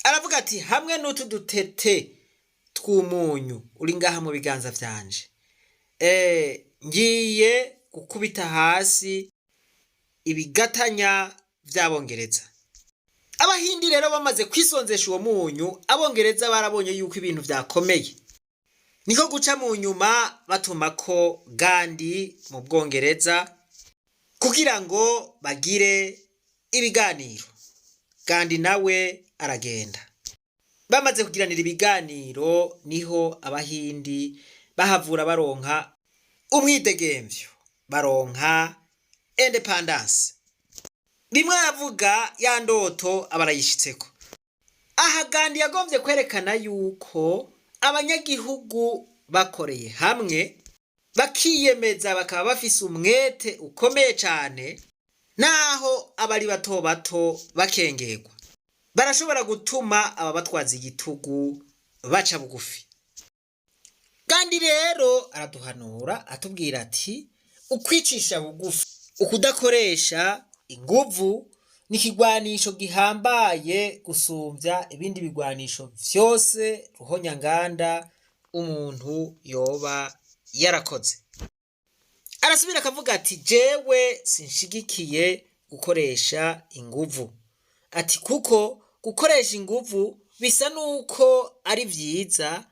A: Aravuga ati: "Hamwe n'utu dutete tw'umunyu uri ngaha mu biganza vyanje, ngiye gukubita hasi ibigatanya vy'Abongereza." Abahindi rero bamaze kwisonzesha uwo munyu, Abongereza barabonye yuko ibintu vyakomeye, niko guca mu nyuma batumako Gandhi mu Bwongereza kugira ngo bagire ibiganiro. Gandhi nawe aragenda. Bamaze kugiranira ibiganiro, niho Abahindi bahavura baronka umwidegemvyo, baronka indépendance. Bimwe yavuga ya ndoto aba arayishitseko. Aha Gandhi yagombye kwerekana yuko abanyagihugu bakoreye hamwe, bakiyemeza, bakaba bafise umwete ukomeye cane, naho abari bato bato bakengerwa, barashobora gutuma aba batwaza igitugu baca bugufi. Kandi rero araduhanura, atubwira ati: "Ukwicisha bugufi, ukudakoresha inguvu, ni ikigwanisho gihambaye gusumvya ibindi bigwanisho vyose ruhonyanganda umuntu yoba yarakoze." Arasubira akavuga ati: "Jewe sinshigikiye gukoresha inguvu", ati kuko gukoresha inguvu bisa nuko ari vyiza,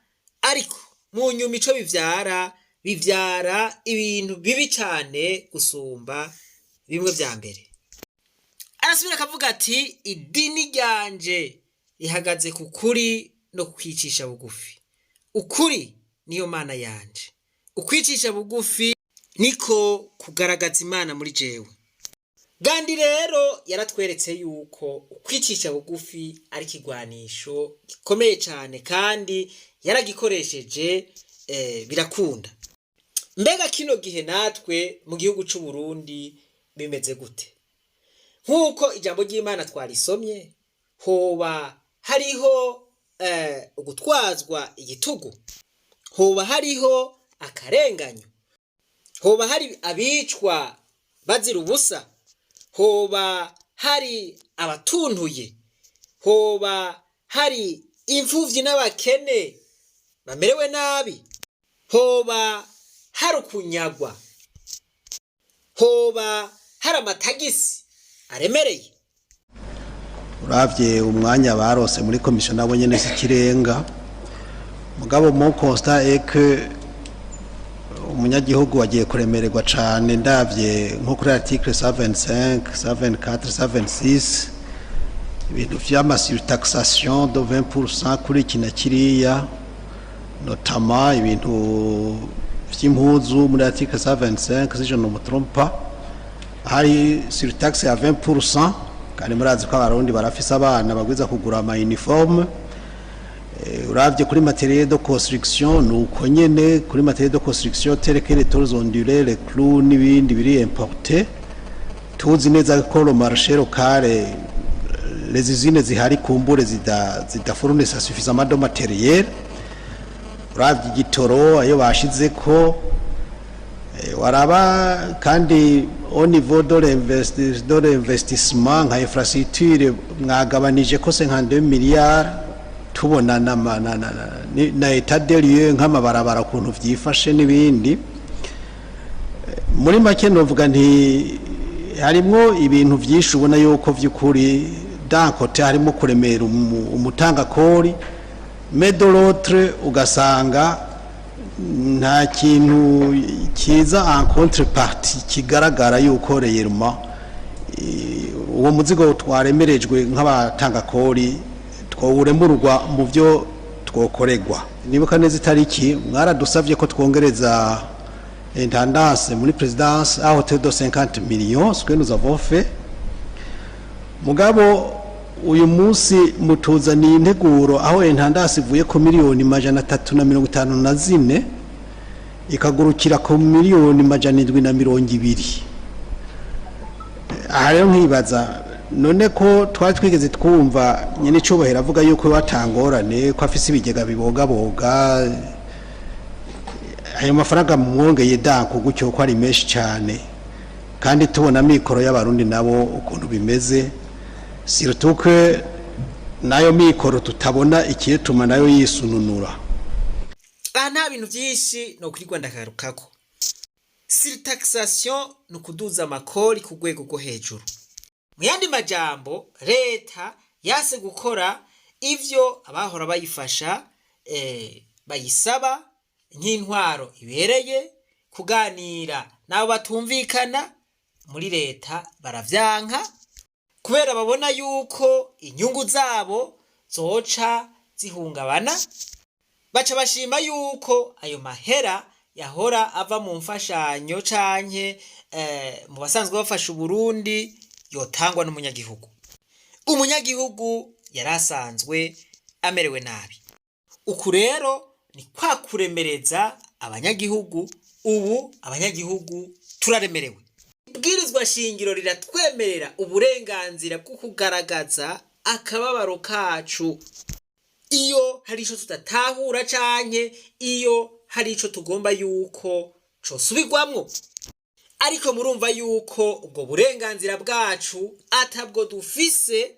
A: ariko mu nyuma ico bivyara, bivyara ibintu bibi cane gusumba bimwe vya mbere. Arasubira akavuga ati: "Idini ryanje rihagaze ku kuri no kwicisha bugufi. Ukuri niyo Mana yanje, ukwicisha bugufi niko kugaragaza Imana muri jewe." Gandhi rero yaratweretse yuko ukwicisha bugufi ari ikigwanisho gikomeye cane, kandi yaragikoresheje, birakunda. Mbega kino gihe natwe mu gihugu c'u Burundi bimeze gute? Nk'uko ijambo ry'Imana twarisomye, hoba hariho ugutwazwa igitugu? Hoba hariho akarenganyo? Hoba hari abicwa bazira ubusa? Hoba hari abatuntuye? Hoba hari imfuvyi n'abakene bamerewe nabi? Hoba hari ukunyagwa? Hoba hari amatagisi aremereye?
G: Uravye umwanya barose muri komisiyo, nabo nyene si ikirenga. Mugabo mon constat est que umunyagihugu agiye kuremererwa cane. Ndavye nko kuri article 125, 124, 126, ibintu vy'ama surtaxation de 20% kuri iki na kiriya, notamment ibintu vy'impuzu muri article 125, si je ne me trompe pas, hari surtaxe ya 20%. Kandi murazi ko Abarundi barafise abana bagwiza kugura ama uniforme. Uravye kuri matériel de construction, nuko nyene kuri matériel de construction tel que les tôles ondulées, les clous n'ibindi biri importé, tuzi neza ko le marché local, les usines zihari kumbure zidafournissa suffisamment de matériel. Uravye igitoro ayo bashizeko, waraba kandi au niveau de l'investissement nka infrastructure, mwagabanije ko 52 milliards, tubona na état des lieux nk'amabarabara ukuntu vyifashe n'ibindi. Muri make novuga nti harimwo ibintu vyinshi ubona yuko vy'ukuri d'un côté harimo kuremera umutangakori, mais de l'autre ugasanga nta kintu kiza en contrepartie kigaragara yuko réellement uwo muzigo twaremerejwe nk'abatangakori twawuremurwa mu byo twokoregwa. Nibuka neza itariki mwaradusavye ko twongereza intendance muri présidence à hauteur de 50 millions, ce que nous avons fait. Mugabo uyu munsi mutuzaniye integuro aho intendance ivuye ku 354 miliyoni. Ikagurukira ku 720,000,000. Aha rero nkibaza, none ko twari twigeze twumva nyene icubahiro avuga yuko batangorane, ko afise ibigega bibogaboga, ayo mafaranga mwongeye danko gutyo ko ari menshi cyane, kandi tubona mikoro y'Abarundi nabo ukuntu bimeze, surtout que nayo mikoro tutabona ikiyituma nayo yisununura?
A: Aha nta bintu byinshi ni ukurirwa ndagarukako. Surtaxation ni ukuduza amakori ku rwego rwo hejuru. Mu yandi majambo, leta yase gukora ivyo abahora bayifasha bayisaba, nk'intwaro ibereye, kuganira n'abo batumvikana muri leta. Baravyanka kubera babona yuko inyungu zabo zoca zihungabana. Baca bashima yuko ayo mahera yahora ava mu mfashanyo canke mu basanzwe bafasha Uburundi yotangwa n'umunyagihugu. Umunyagihugu yari asanzwe amerewe nabi. Uku rero ni kwa kuremereza abanyagihugu. Ubu abanyagihugu turaremerewe. Ibwirizwa shingiro riratwemerera uburenganzira bwo kugaragaza akababaro kacu iyo hari ico tudatahura canke iyo hari ico tugomba yuko cosubirwamwo. Ariko murumva yuko ubwo burenganzira bwacu atabwo dufise,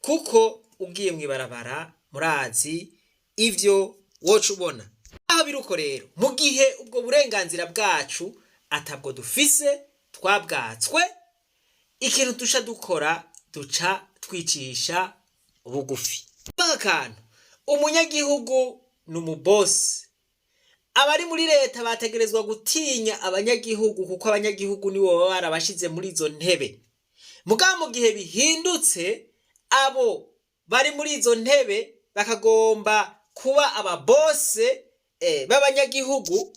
A: kuko ugiye mw'ibarabara murazi ivyo woca ubona. Aho biruko rero, mu gihe ubwo burenganzira bwacu atabwo dufise, twabwatswe, ikintu duca dukora, duca twicisha bugufi. Akantu, umunyagihugu ni umubosi. Abari muri leta bategerezwa gutinya abanyagihugu, kuko abanyagihugu nibo baba barabashize muri izo ntebe. Mugabo mu gihe bihindutse, abo bari muri izo ntebe bakagomba kuba ababose b'abanyagihugu,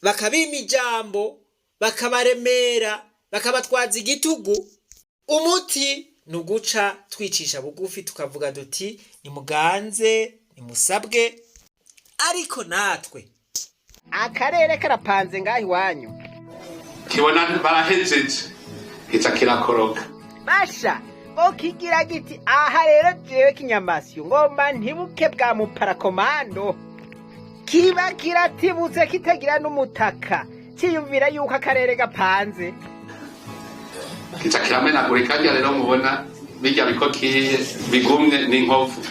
A: bakabima ijambo, bakabaremera, bakabatwaza igitugu, umuti ni uguca twicisha bugufi, tukavuga duti: "Nimuganze, nimusabwe." Ariko natwe
H: Akarere karapanze ngaho iwanyu.
E: Kibona barahejeje, kica kirakoroka.
H: Basha okigira giti: "Aha rero jewe kinyamasyo ngomba ntibuke bwa muparakomando." Kiba kiratibutse kitagira n'umutaka, ciyumvira yuko akarere gapanze.
E: Kica kiramenagurika. Rya rero mubona bijya bikokiye bigumye n'inkovu.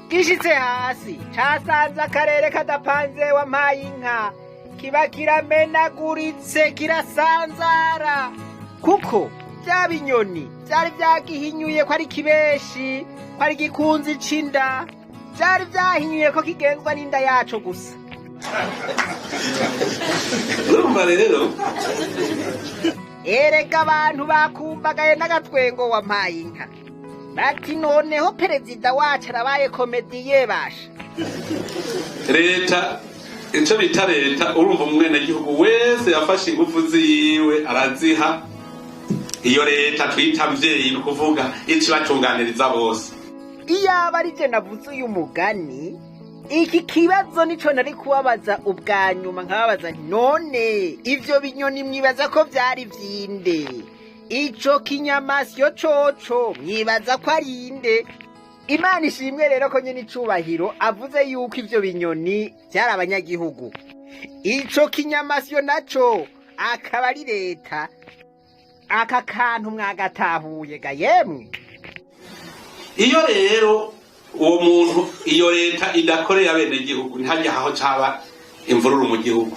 H: Gishitse hasi casanze akarere kadapanze, wampaye inka. Kiba kiramenaguritse, kirasanzara, kuko bya binyoni vyari vyagihinyuye ko ari kibeshi, ko ari gikunzi c'inda. Vyari vyahinyuye ko kigenzwa n'inda yaco gusa.
E: Urumva rero.
H: Erega abantu bakumbagaye n'agatwengo, wampaye inka, bati: "Noneho perezida wacu arabaye comédien, basha."
E: Leta, icyo bita leta, urumva umwenegihugu wese yafashe ingufu ziwe araziha iyo leta twita mvyeyi, ni ukuvuga ikibatunganiriza bose.
H: Iyaba ari je navuze uyu mugani, iki kibazo nico nari kubabaza ubwa nyuma, nkababaza nti: "None ivyo binyoni mwibaza ko vyari vyinde? Ico kinyamasyo coco mwibaza ko ari inde?" Imana ishimwe rero ko nyene icubahiro avuze yuko ivyo binyoni vyari abanyagihugu, ico kinyamasyo naco akaba ari leta. Aka kantu mwagatahuye ga yemwe?
E: Iyo rero uwo muntu, iyo leta idakoreye abenegihugu, ntihajya aho caba imvururu mu gihugu.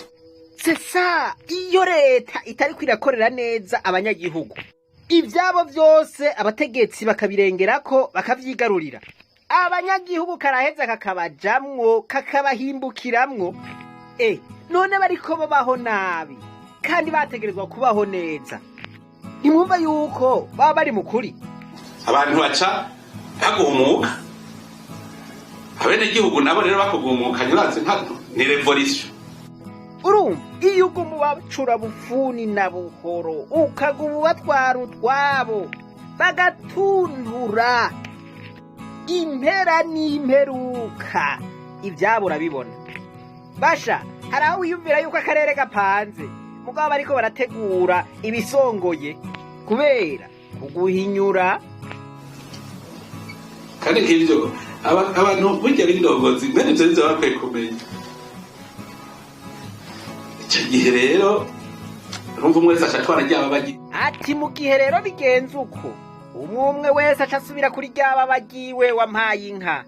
H: Sesa iyo leta itariko irakorera neza abanyagihugu, ivyabo vyose abategetsi bakabirengerako, bakavyigarurira, abanyagihugu karaheza kakabajamwo, kakabahimbukiramwo. None bariko babaho nabi kandi bategerezwa kubaho neza, ntimwumva yuko baba bari mu kuri?
E: Abantu baca bagumuka, abenegihugu nabo rero bakugumuka, urazi nka ni révolution.
H: Urumva iyo uguma ubacura bufuni na buhoro, ukaguma ubatwara utwabo, bagatuntura, impera n'imperuka ibyabo urabibona. Basha, hari aho wiyumvira yuko akarere gapanze, mugabo bariko barategura ibisongoye kubera kuguhinyura.
E: Kandi nk'ibyo abantu burya b'indongozi mwene ibyo nivyo bakwiye kumenya. Icyo gihe rero urumva umwe wese acatwara ryaba bagi.
H: Ati mu gihe rero bigenze uko, umwe umwe wese aca asubira kuri ryaba bagiwe wampaye inka.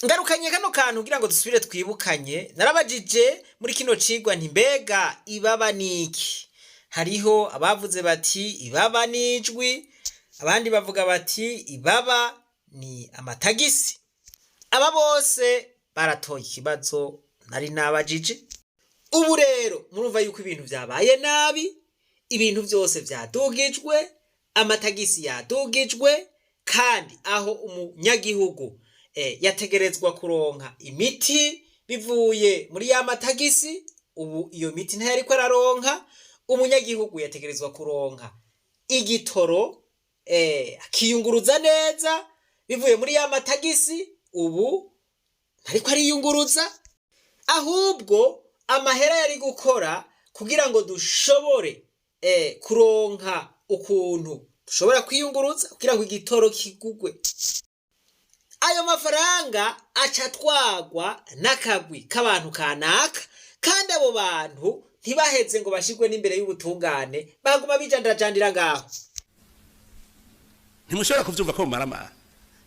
A: Ngarukanye kano kantu kugira ngo dusubire twibukanye. Narabajije muri kino cigwa nti: mbega ibaba niki? Hariho abavuze bati ibaba nijwi, abandi bavuga bati ibaba ni amatagisi. Aba bose baratoye ikibazo nari nabajije. Ubu rero murumva yuko ibintu vyabaye nabi, ibintu vyose vyadugijwe, amatagisi yadugijwe, kandi aho umunyagihugu yategerezwa kuronka imiti bivuye muri ya matagisi, ubu iyo miti ntayariko araronka. Umunyagihugu yategerezwa kuronka igitoro, akiyunguruza neza bivuye muri ya matagisi, ubu ntariko ariyunguruza. Ahubwo amahera yari gukora kugira ngo dushobore kuronka ukuntu dushobora kwiyunguruza kugira ngo igitoro kigugwe, ayo mafaranga aca atwagwa n'akagwi k'abantu kanaka, kandi abo bantu ntibaheze ngo bashirwe n'imbere y'ubutungane, baguma bijandajandira ngaho.
E: Ntimushobora kuvyumva ko mumaramara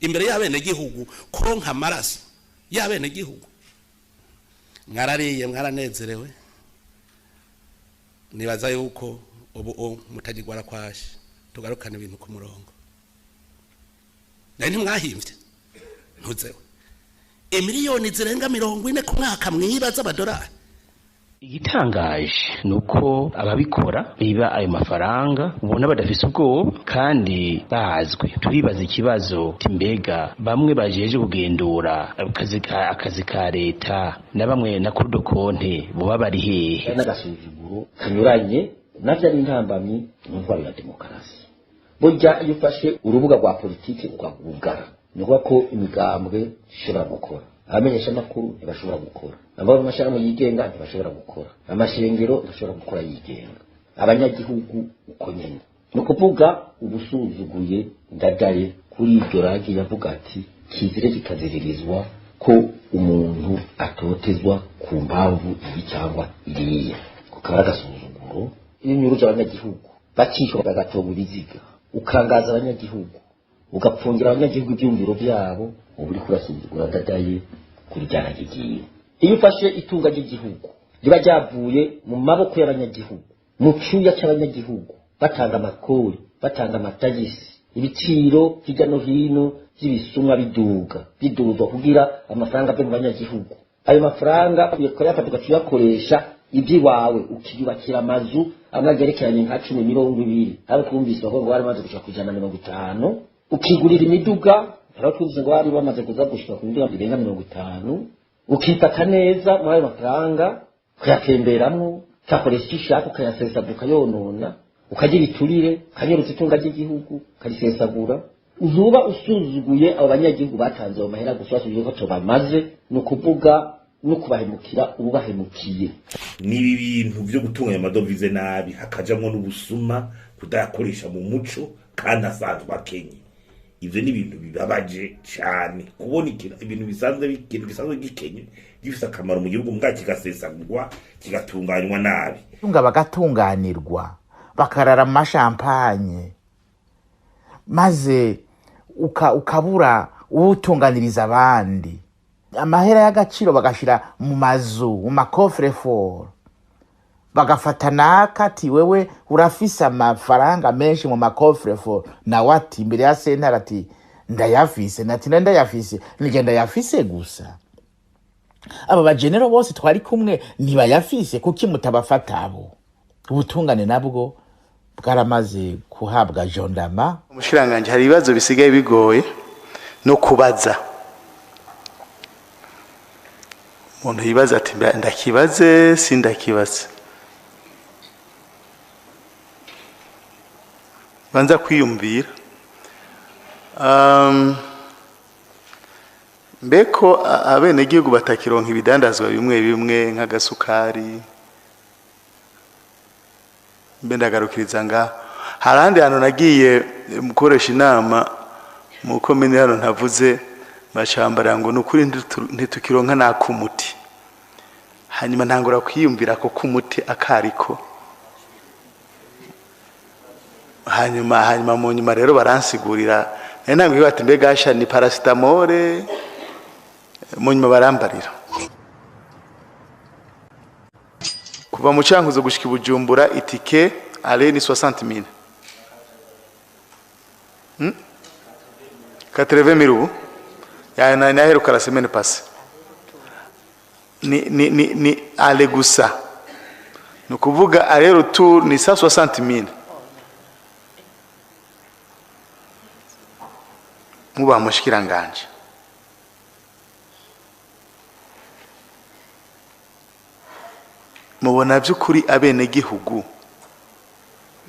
E: imbere y'abenegihugu, konka amaraso y'abenegihugu. Mwarariye, mwaranezerewe, nibaza yuko ubu mutagirwara kwashe. Tugarukane ibintu ku murongo. Nari ntimwahimvye ntuzewe imiliyoni zirenga 40 ku mwaka mwiba z'amadolari.
I: Igitangaje ni uko ababikora biba ayo mafaranga ubona badafise ubwoba kandi bazwi. Turibaza ikibazo, mbega bamwe bajeje kugendura akazi ka leta na bamwe na cour des comptes boba bari hehe?
J: N'agasuzuguro kanyuranye navyo ari intambamyi mu ntwaro ya demokarasi. Burya iyo ufashe urubuga rwa politiki ukagugara, ni ukuvuga ko imigambwe ishobora gukora, abamenyeshamakuru ntibashobora gukora, abo mu mashirahamwe yigenga ntibashobora gukora, amashengero ntashobora gukora yigenga, abanyagihugu uko nyene. Ni ukuvuga ubusuzuguye Ndadaye kuri iryo ragi yavuga ati kizire kikaziririzwa ko umuntu atotezwa ku mpamvu iyi cyangwa iriya, kukaba ari agasuzuguro. Iyo unyuruje abanyagihugu bakishwa bagatoba ibiziga, ukangaza abanyagihugu, ugapfungira abanyagihugu ibyumviro byabo, uba uriko urasuzugura Ndadaye kuri rya ragi ryiwe. Iyo ufashe itunga ry'igihugu riba ryavuye mu maboko y'abanyagihugu, mu cyuya cy'abanyagihugu, batanga amakori, batanga amatagisi, ibiciro hirya no hino by'ibisumwa biduga biduzwa kugira amafaranga ave mu banyagihugu, ayo mafaranga ukayafata ukayakoresha iby'iwawe, ukiyubakira amazu amwe agerekeranye nka 10, 20, abo twumvise bavuga ngo bari bamaze gushika ku 150, ukigurira imiduga, hari twumvise ngo bari bamaze kuza gushika ku miduga irenga 50, ukifata neza muri ayo mafaranga, ukayatemberamwo, ukakoresha icyo ushaka, ukayasesagura, ukayonona, ukagira iturire, ukanyerutsa itunga ry'igihugu, ukarisesagura, ntuba usuzuguye abo banyagihugu batanze ayo mahera gusa, basuzuguye ko bamaze, ni ukuvuga no kubahemukira ububahemukiye.
K: Niba ibintu byo gutunganya amadovize nabi, hakajamwo n'ubusuma, kudayakoresha mu muco kandi asanzwe akenye, ivyo ni ibintu bibabaje cane kubona ibintu bisanzwe, ikintu gisanzwe gikenye gifise akamaro mu gihugu, mbwa kigasesagurwa, kigatunganywa nabi.
L: Tunga bagatunganirwa, bakarara mu mashampanye, maze ukabura uwutunganiriza abandi. Amahera y'agaciro bagashira mu mazu, mu ma coffre-fort, bagafata naka ati wewe urafise amafaranga menshi mu ma coffre-fort, nawe ati imbere ya sentare ati ndayafise, nati ndayafise nije, ndayafise gusa aba bagenero bose twari kumwe ntibayafise, kuki mutabafata abo? Ubutungane nabwo bwaramaze kuhabwa jondama.
M: Umushiranganje, hari ibibazo bisigaye bigoye no kubaza. Umuntu yibaza ati ndakibaze, sindakibaze, banza kwiyumvira. Mbeko abenegihugu batakironka ibidandazwa bimwe bimwe nk'agasukari, mbe ndagarukiriza ngaho. Hari ahandi hantu nagiye mukoresha inama mu komine hano ntavuze, bacambara ngo ni ukuri ntitukironka n'ak'umuti. Hanyuma ntangura kwiyumvira ko k'umuti akariko. Hanyuma mu nyuma rero baransigurira, nari ntabwo bati mbega asha ni parasitamole, mu nyuma barambarira. Kuva mu Cankuzo gushika i Bujumbura itike ale ni 60000. 80000 ubu. Ya na naheruka la semaine passée. Ni ale gusa. Ni ukuvuga aller retour ni 160000. Muba mushikiranganje. Mubona by'ukuri abenegihugu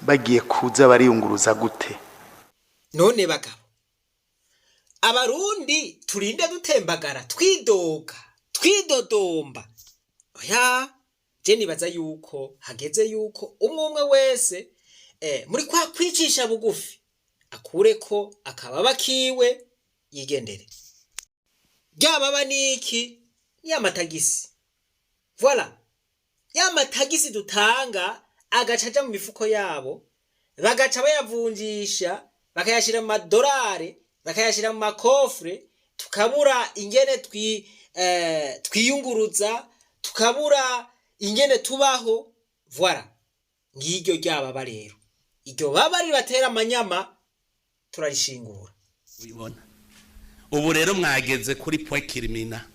M: bagiye kuza bariyunguruza gute?
A: None bagabo, abarundi turinde dutembagara, twidoga, twidodomba. Oya, je nibaza yuko hageze yuko umwe umwe wese muri kwa kwicisha bugufi akureko akababa kiwe yigendere. Ryababa niki? Ni amatagisi. Voilà. Ya matagisi dutanga agaca aja mu mifuko yabo, bagaca bayavunjisha, bakayashira mu madolari, bakayashira mu makofre, tukabura ingene twiyunguruza, tukabura ingene tubaho. Voilà. Ngiryo ryababa rero. Iryo baba ribatera amanyama turarishingura.
E: Ubibona. Ubu rero mwageze kuri point kirimina.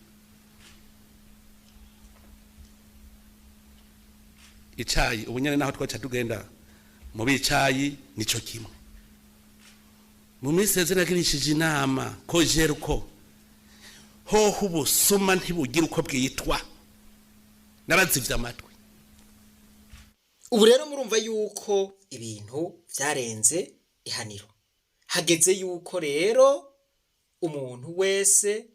E: Icayi ubu nyene naho twaca tugenda mu bicayi nico kimwe. Mu minsi yeze nagirishije inama ko jeruko hoho ubusuma ntibugira uko bwitwa, nabazivye amatwi.
A: Ubu rero murumva yuko ibintu vyarenze ihaniro. Hageze yuko rero umuntu wese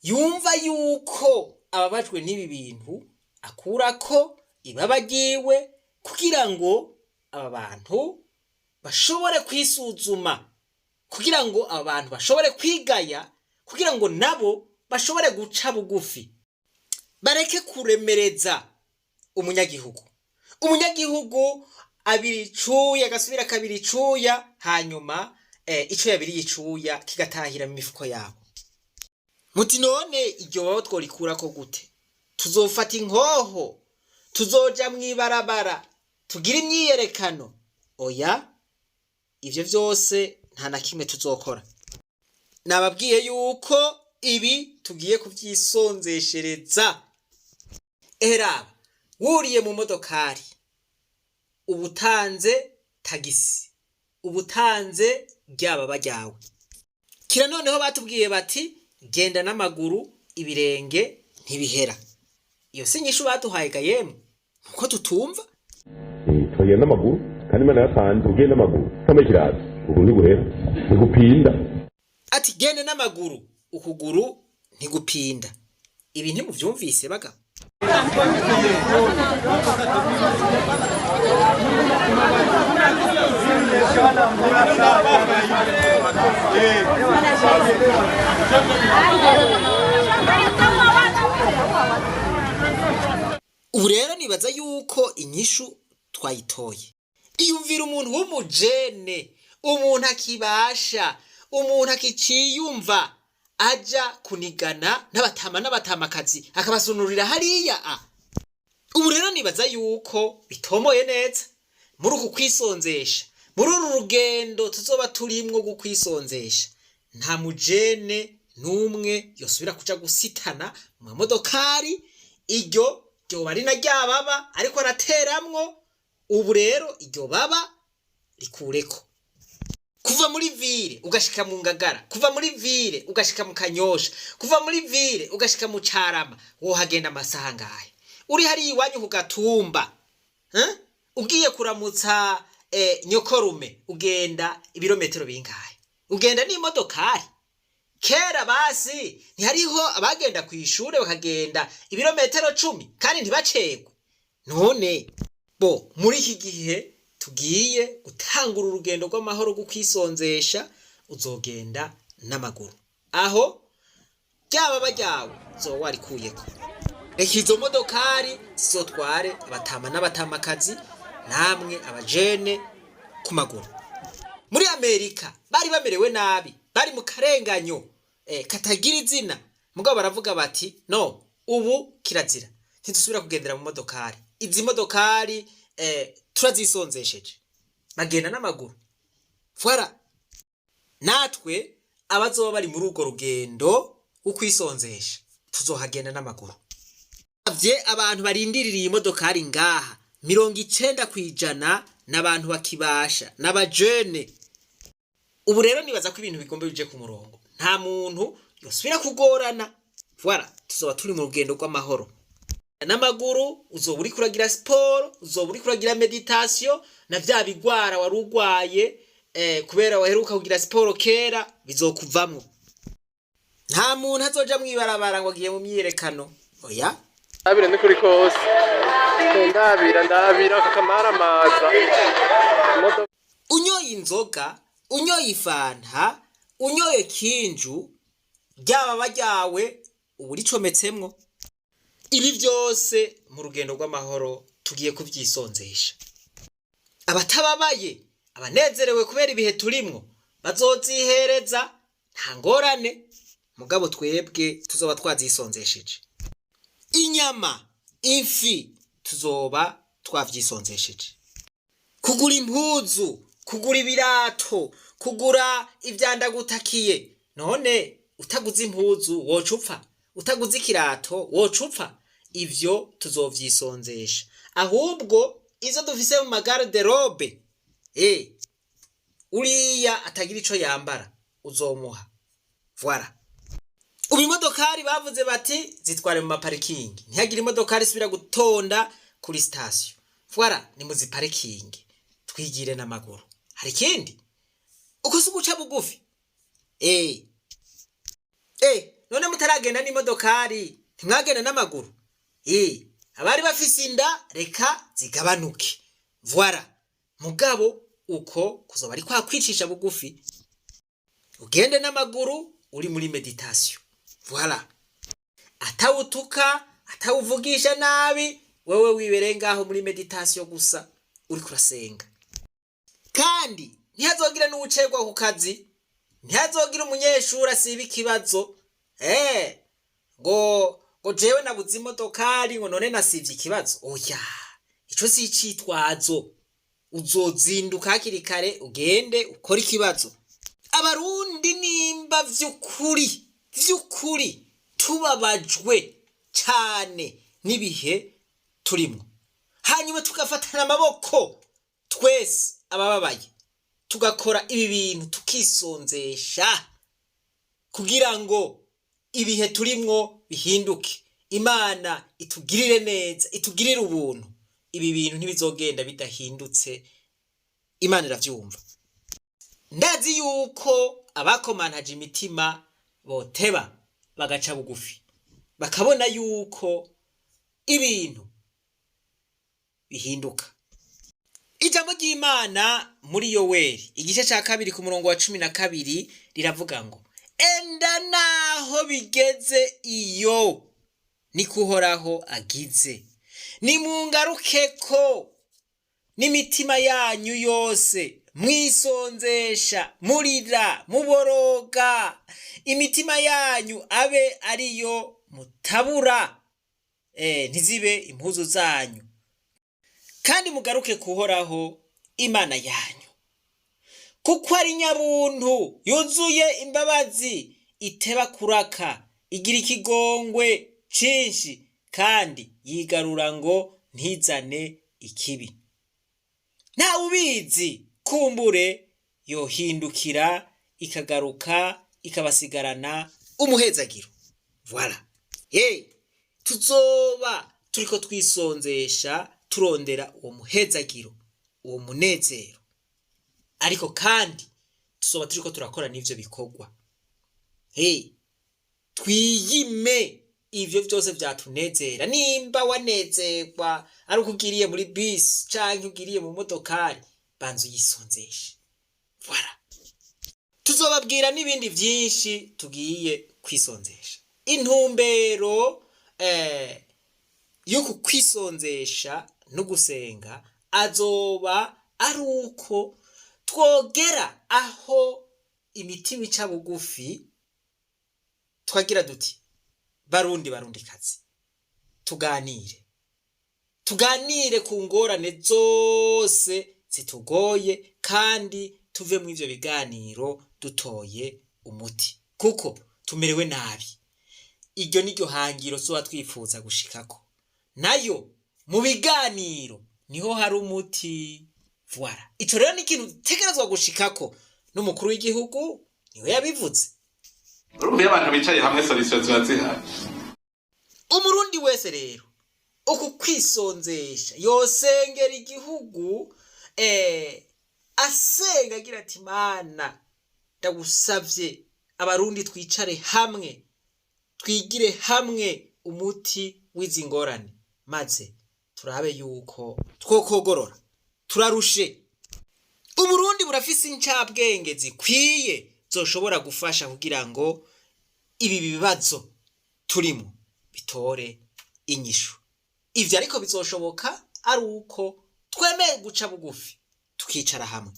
A: yumva yuko ababajwe n'ibi bintu akurako ibaba ryiwe kugira ngo aba bantu bashobore kwisuzuma, kugira ngo aba bantu bashobore kwigaya, kugira ngo nabo bashobore guca bugufi, bareke kuremereza umunyagihugu. Umunyagihugu abiri icuya agasubira kabiri icuya, hanyuma ico yabiriye icuya kigatahira mu mifuko yabo. Muti none iryo baba tworikurako gute? Tuzofata inkoho, tuzoja mw'ibarabara, tugira imyiyerekano? Oya, ivyo vyose nta na kimwe tuzokora. Nababwiye yuko ibi tugiye kuvyisonzeshereza. Eheraba wuriye mu modokari, ubutanze tagisi, ubutanze ryababa ryawe. Kira noneho batubwiye bati genda n'amaguru, ibirenge ntibihera. Iyo si inyishu baduhaye ga yemwe, nuko tutumva.
N: Turagenda n'amaguru, kandi Imana yatanze ugenda n'amaguru utambaye ikirato, ukuguru ntiguhera, ntigupinda.
A: Ati genda n'amaguru, ukuguru ntigupinda. Ibi ntimuvyumvise bagabo? Ubu rero nibaza yuko inyishu twayitoye. Iyumvira umuntu w'umujene, umuntu akibasha, umuntu akiciyumva, aja kunigana n'abatama n'abatamakazi akabasunurira hariya a. Ubu rero nibaza yuko bitomoye neza muri uku kwisonzesha, muri uru rugendo tuzoba turimwo gukwisonzesha, nta mujene n'umwe yosubira kuja gusitana mu mamodokari. Iryo ryoba ari na ryababa ariko arateramwo. Ubu rero iryo baba rikureko. Kuva muri ville ugashika mu Ngagara, kuva muri ville ugashika mu Kanyosha, kuva muri ville ugashika mu Carama, wohagenda amasaha angahe? Uri hariya iwanyu ku gatumba, ugiye kuramutsa nyokorume, ugenda ibirometero bingahe? Ugenda n'imodokari. Kera basi ntihariho abagenda ku ishure bakagenda ibirometero 10 kandi ntibacegwe. None bo muri iki gihe tugiye gutangura urugendo rw'amahoro rwo kwisonzesha, uzogenda n'amaguru. Aho ryaba ryawe uzoba warikuyeko. Reka izo modokari zizotware abatama n'abatamakazi namwe abajene ku maguru. Muri Amerika bari bamerewe nabi, bari mu karenganyo katagira izina, mugabo baravuga bati no, ubu kirazira, ntidusubira kugendera mu modokari, izi modokari turazisonzesheje. Bagenda n'amaguru. Voilà. Natwe abazoba bari muri urwo rugendo rwo kwisonzesha tuzohagenda n'amaguru. Vye abantu barindiririye imodokari ngaha, 90% n'abantu bakibasha, n'abajene. Ubu rero nibaza ko ibintu bigomba bije ku murongo, nta muntu yosubira kugorana. Voilà, tuzoba turi mu rugendo rw'amahoro n'amaguru. Uzoba uriko uragira siporo, uzoba uriko uragira méditation, na vya bigwara wari urwaye kubera waheruka kugira siporo kera bizokuvamwo. Nta muntu azoja mw'ibarabara ngo agiye mu myiyerekano, oya.
O: Ndabira ni kuri kose, ndabira ndabira kakamaramaza.
A: Unyoye inzoga, unyoye ifanta, unyoye kinju, ryaba ryawe uba uricometsemwo. Ibi byose mu rugendo rw'amahoro tugiye kuvyisonzesha. Abatababaye, abanezerewe kubera ibihe turimwo, bazozihereza, nta ngorane, mugabo twebwe tuzoba twazisonzesheje. Inyama, ifi, tuzoba twavyisonzesheje. Kugura impuzu, kugura ibirato, kugura ivyandagutakiye. None utaguze impuzu woca upfa? Utaguze ikirato woca upfa? Ivyo tuzovyisonzesha. Ahubwo izo dufise mu ma garde-robe, uriya atagira ico yambara uzomuha. Voilà. Ubu imodokari bavuze bati zitware mu maparikingi, ntihagire imodokari isubira gutonda kuri sitasiyo. Voilà, ni mu ziparikingi, twigire n'amaguru. Hari ikindi? Uko si uguca bugufi? None mutaragenda n'imodokari ntimwagenda n'amaguru? Abari bafise inda reka zigabanuke. Voilà. Mugabo uko kuzoba ari kwa kwicisha bugufi, ugende n'amaguru uri muri méditation. Voilà, atawutuka, atawuvugisha nabi, wewe wibereye ngaho muri méditation gusa, uriko urasenga. Kandi ntihazogira n'uwucerwa ku kazi, ntihazogira umunyeshuri asiba ikibazo ngo jewe nabuze imodokari, ngo none nasivye ikibazo. Oya, ico si icitwazo. Uzozinduka hakiri kare ugende ukore ikibazo. Abarundi, nimba vy'ukuri vy'ukuri tubabajwe cane n'ibihe turimwo, hanyuma tugafatana amaboko twese abababaye, tugakora ibi bintu, tukisonzesha kugira ngo ibihe turimwo bihinduke, Imana itugirire neza, itugirire ubuntu, ibi bintu ntibizogenda bidahindutse. Imana iravyumva. Ndazi yuko abakomantaje imitima boteba bagaca bugufi, bakabona yuko ibintu bihinduka. Ijambo ry'Imana muri Yoweri igice ca 2 ku murongo wa 12 riravuga ngo: "Enda naho bigeze iyo niko Uhoraho agize, nimungarukeko n'imitima yanyu yose, mwisonzesha, murira, muboroga, imitima yanyu abe ariyo mutabura, ntizibe impuzu zanyu, kandi mugaruke kuhoraho Imana yanyu, kuko ari nyabuntu, yuzuye imbabazi, iteba kuraka, igira ikigongwe cinshi, kandi yigarura ngo ntizane ikibi." Ntawe ubizi, kumbure yohindukira ikagaruka ikabasigarana umuhezagiro. Voilà. Hey, tuzoba turiko twisonzesha turondera uwo muhezagiro, uwo munezero, ariko kandi tuzoba turiko turakora n'ivyo bikorwa. Hey, twiyime ivyo vyose vyatunezera. Nimba wanezerwa ari uko ugiriye muri bisi canke ugiriye mu modokari, banza uyisonzeshe. Voilà, tuzobabwira n'ibindi vyinshi tugiye kwisonzesha. Intumbero yo kukwisonzesha no gusenga azoba ari uko twogera aho imitima ica bugufi, twagira duti: "Barundi, Barundikazi, tuganire, tuganire ku ngorane zose zitugoye, kandi tuve mu ivyo biganiro dutoye umuti, kuko tumerewe nabi." Iryo ni ryo hangiro tuba twifuza gushikako. Nayo mu biganiro niho hari umuti. Voilà, ico rero ni ikintu dutegerezwa gushikako. N'umukuru w'igihugu niwe yabivuze.
E: Urumva, iyo abantu bicaye hamwe, solution ziba zihari.
A: Umurundi wese rero uku kwisonzesha yosengera igihugu, asenga agira ati: "Mana, ndagusavye, Abarundi twicare hamwe, twigire hamwe umuti w'izi ngorane, maze turabe yuko twokogorora." Turarushe. Uburundi burafise incabwenge zikwiye zoshobora gufasha kugira ngo ibi bibazo turimo bitore inyishu. Ivyo ariko bizoshoboka ari uko twemeye guca bugufi, tukicara hamwe.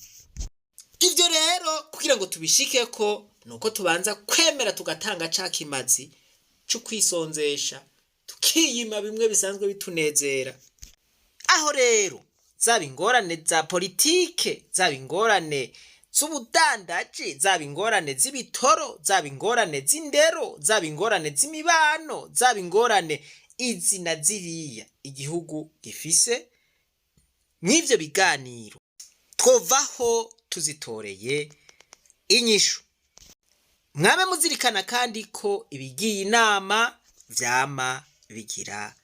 A: Ivyo rero kugira ngo tubishikeko, nuko tubanza kwemera tugatanga ca kimazi co kwisonzesha, tukiyima bimwe bisanzwe bitunezera. Aho rero zaba ingorane za politike, zaba ingorane z'ubudandaji, zaba ingorane z'ibitoro, zaba ingorane z'indero, zaba ingorane z'imibano, zaba ingorane izi na ziriya igihugu gifise, mw'ivyo biganiro twovaho tuzitoreye inyishu. Mwabe muzirikana kandi ko ibigiye inama vyama bigira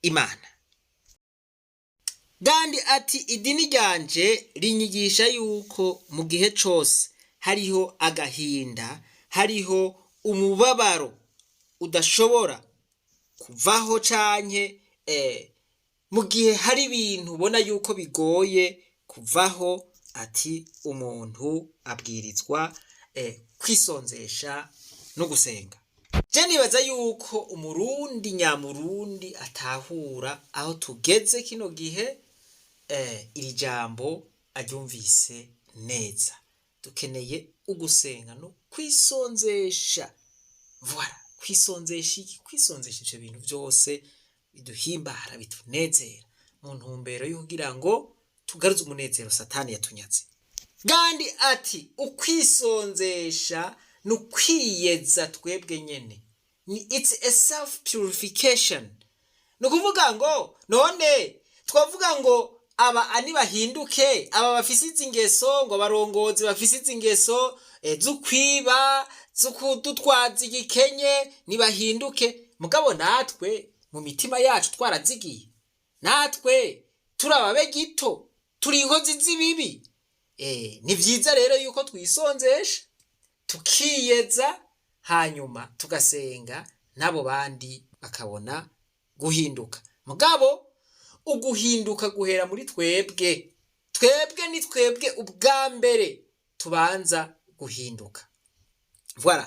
A: Imana. Gandhi ati: "Idini ryanje rinyigisha yuko mu gihe cose hariho agahinda, hariho umubabaro udashobora kuvaho, canke mu gihe hari ibintu ubona yuko bigoye kuvaho," ati "umuntu abwirizwa kwisonzesha no gusenga." Je nibaza yuko Umurundi nyamurundi atahura aho tugeze kino gihe, iri jambo aryumvise neza. Dukeneye ugusenga no kwisonzesha. Voilà, kwisonzesha iki? Kwisonzesha ivyo bintu vyose biduhimbara, bitunezera, mu ntumbero yo kugira ngo tugaruze umunezero Satani yatunyaze. Gandhi ati: "Ukwisonzesha ni ukwiyeza twebwe nyene, ni it's a self purification." Ni ukuvuga ngo none twavuga ngo aba ani bahinduke, aba bafise izi ngeso, ngo abarongozi bafise izi ngeso z'ukwiba, z'ukudutwaza igikenye, nibahinduke, mugabo natwe mu mitima yacu twarazigiye, natwe turi ababe gito, turi inkozi z'ibibi. Ni vyiza rero yuko twisonzesha, tukiyeza, hanyuma tugasenga, n'abo bandi bakabona guhinduka. Mugabo uguhinduka guhera muri twebwe. Twebwe ni twebwe ubwa mbere tubanza guhinduka. Voilà,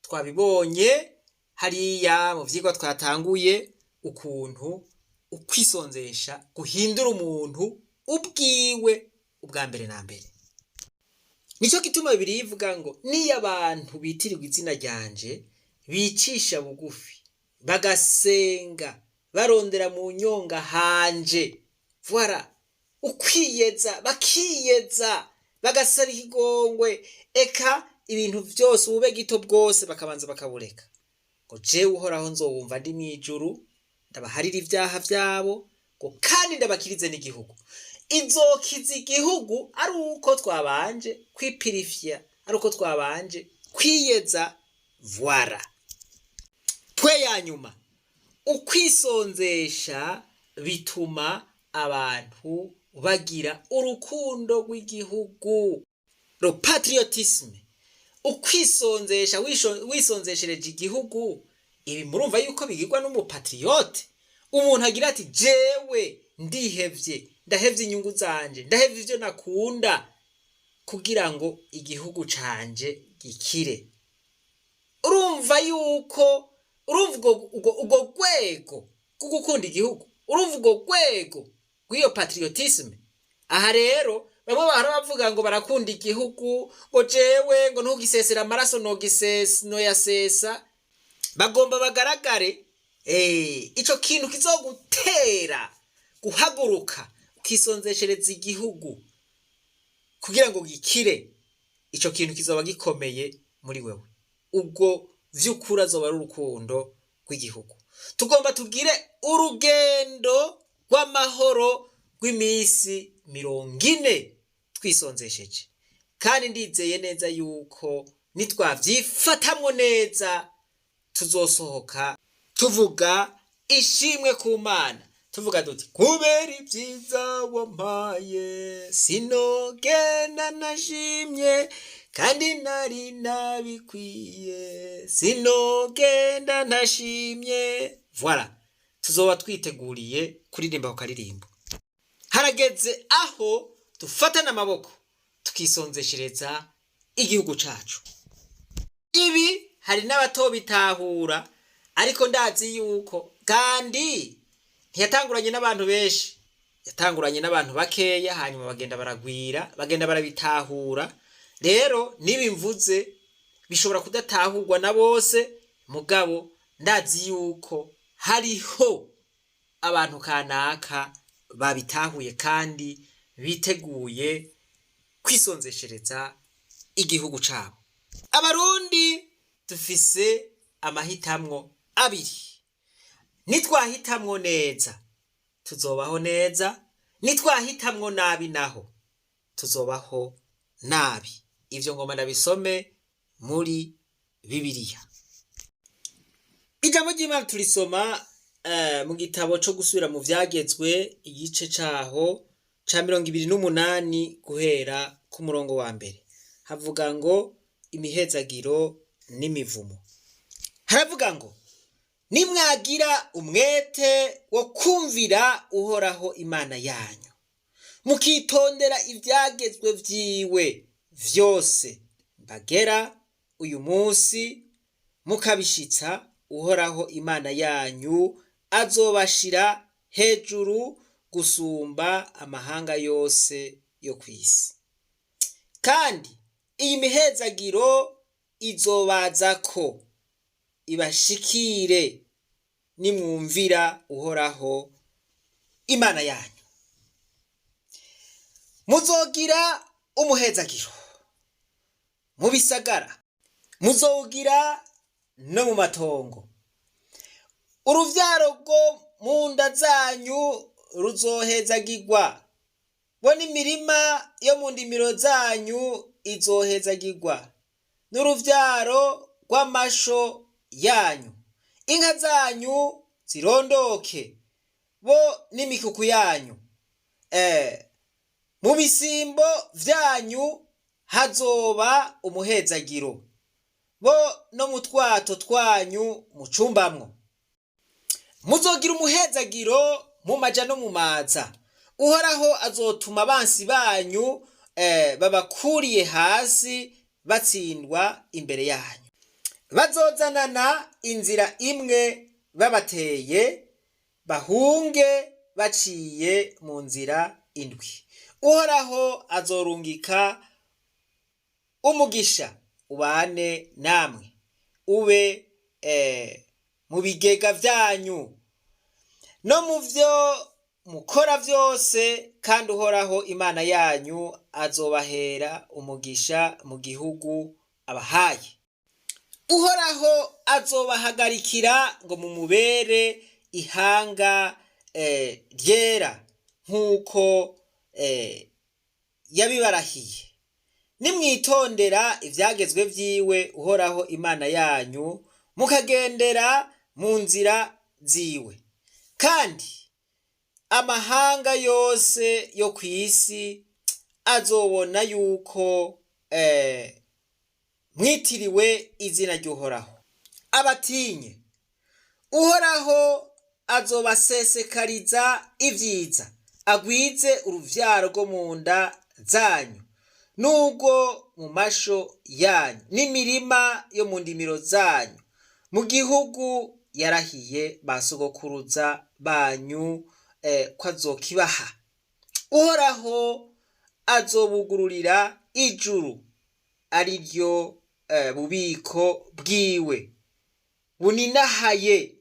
A: twabibonye hariya mu vyigwa twatanguye, ukuntu ukwisonzesha guhindura umuntu ubwiwe ubwa mbere na mbere. Nico gituma Bibiliya ivuga ngo: "Niyo abantu bitirirwa izina ryanje bicisha bugufi, bagasenga, barondera mu nyonga hanje," voilà, ukwiyeza, bakiyeza, bagasaba ikigongwe, eka ibintu vyose, ubube gito bwose bakabanza bakabureka, ngo: "Jewe Uhoraho nzowumva ndi mw'ijuru, ndabaharira ivyaha vyabo," ngo "kandi ndabakirize n'igihugu." Izokiza igihugu ari uko twabanje kwipirifya, ari uko twabanje kwiyeza. Voilà. Twe ya nyuma, ukwisonzesha bituma abantu bagira urukundo rw'igihugu, le patriotisme. Ukwisonzesha wisonzeshereje igihugu, ibi murumva yuko bigirwa n'umupatriyote, umuntu agira ati: "Jewe ndihevye, ndahevye inyungu zanje, ndahevye ivyo nakunda kugira ngo igihugu canje gikire." Urumva yuko urumva ubwo rwego rwo gukunda igihugu, urumva ubwo rwego rw'iyo patriotisme. Aha rero bamwe bahora bavuga ngo barakunda igihugu, ngo jewe ngo ntugisesera amaraso, nogisesa, noyasesa, bagomba bagaragare. Ico kintu kizogutera guhaguruka ukisonzeshereza igihugu kugira ngo gikire, ico kintu kizoba gikomeye muri wewe. Ubwo vy'ukuri azoba ari urukundo rw'igihugu. Tugomba tugire urugendo rw'amahoro rw'iminsi 40 twisonzesheje, kandi ndizeye neza yuko nitwavyifatamwo neza tuzosohoka tuvuga ishimwe ku Mana, tuvuga duti: "Kubera ibyiza wampaye sinogenda nashimye, kandi nari nabikwiye, sinogenda ntashimye." Voilà, tuzoba twiteguriye kuririmba ku karirimbo. Harageze aho dufatana amaboko tukisonzeshereza igihugu cacu. Ibi hari n'abatobitahura, ariko ndazi yuko kandi ntiyatanguranye n'abantu benshi, yatanguranye n'abantu bakeya, hanyuma bagenda baragwira, bagenda barabitahura. Rero nibimvuze bishobora kudatahurwa na bose, mugabo ndazi yuko hariho abantu kanaka babitahuye kandi biteguye kwisonzeshereza igihugu cabo. Abarundi dufise amahitamwo abiri. Nitwahitamwo neza tuzobaho neza, nitwahitamwo nabi naho tuzobaho nabi. Ivyo ngoma ndabisome muri Bibiliya. Ijambo ry'Imana turisoma mu gitabo co gusubira mu vyagezwe, igice caho ca 28 guhera ku murongo wa mbere. Havuga ngo imihezagiro n'imivumo. Haravuga ngo: "Nimwagira umwete wo kumvira Uhoraho Imana yanyu, mukitondera ivyagezwe vyiwe vyose mbagera uyu munsi, mukabishitsa, Uhoraho Imana yanyu azobashira hejuru gusumba amahanga yose yo kw'isi. Kandi iyi mihezagiro izobazako ibashikire nimwumvira Uhoraho Imana yanyu. Muzogira umuhezagiro mu bisagara, muzowugira no mu matongo. Uruvyaro rwo mu nda zanyu ruzohezagirwa, bo n'imirima yo mu ndimiro zanyu izohezagirwa, n'uruvyaro rw'amasho yanyu, inka zanyu zirondoke, bo n'imikuku yanyu. Mu bisimbo vyanyu hazoba umuhezagiro, bo no mu twato twanyu mucumbamwo. Muzogira umuhezagiro mu maja no mu maza. Uhoraho azotuma abansi banyu babakuriye hasi batsindwa imbere yanyu. Bazozanana inzira imwe babateye, bahunge baciye mu nzira indwi. Uhoraho azorungika umugisha ubane namwe, ube mu bigega vyanyu no mu vyo mukora vyose, kandi Uhoraho Imana yanyu azobahera umugisha mu gihugu abahaye. Uhoraho azobahagarikira ngo mumubere ihanga ryera nk'uko yabibarahiye, nimwitondera ivyagezwe vyiwe Uhoraho Imana yanyu, mukagendera mu nzira ziwe. Kandi amahanga yose yo kw'isi azobona yuko. Mwitiriwe izina ry'Uhoraho abatinye. Uhoraho azobasesekariza ibyiza, agwize uruvyaro rwo mu nda zanyu n'ubwo mu masho yanyu n'imirima yo mu ndimiro zanyu, mu gihugu yarahiye ba sogokuruza banyu ko azokibaha. Uhoraho azobugururira ijuru, ari ryo bubiko bwiwe buninahaye,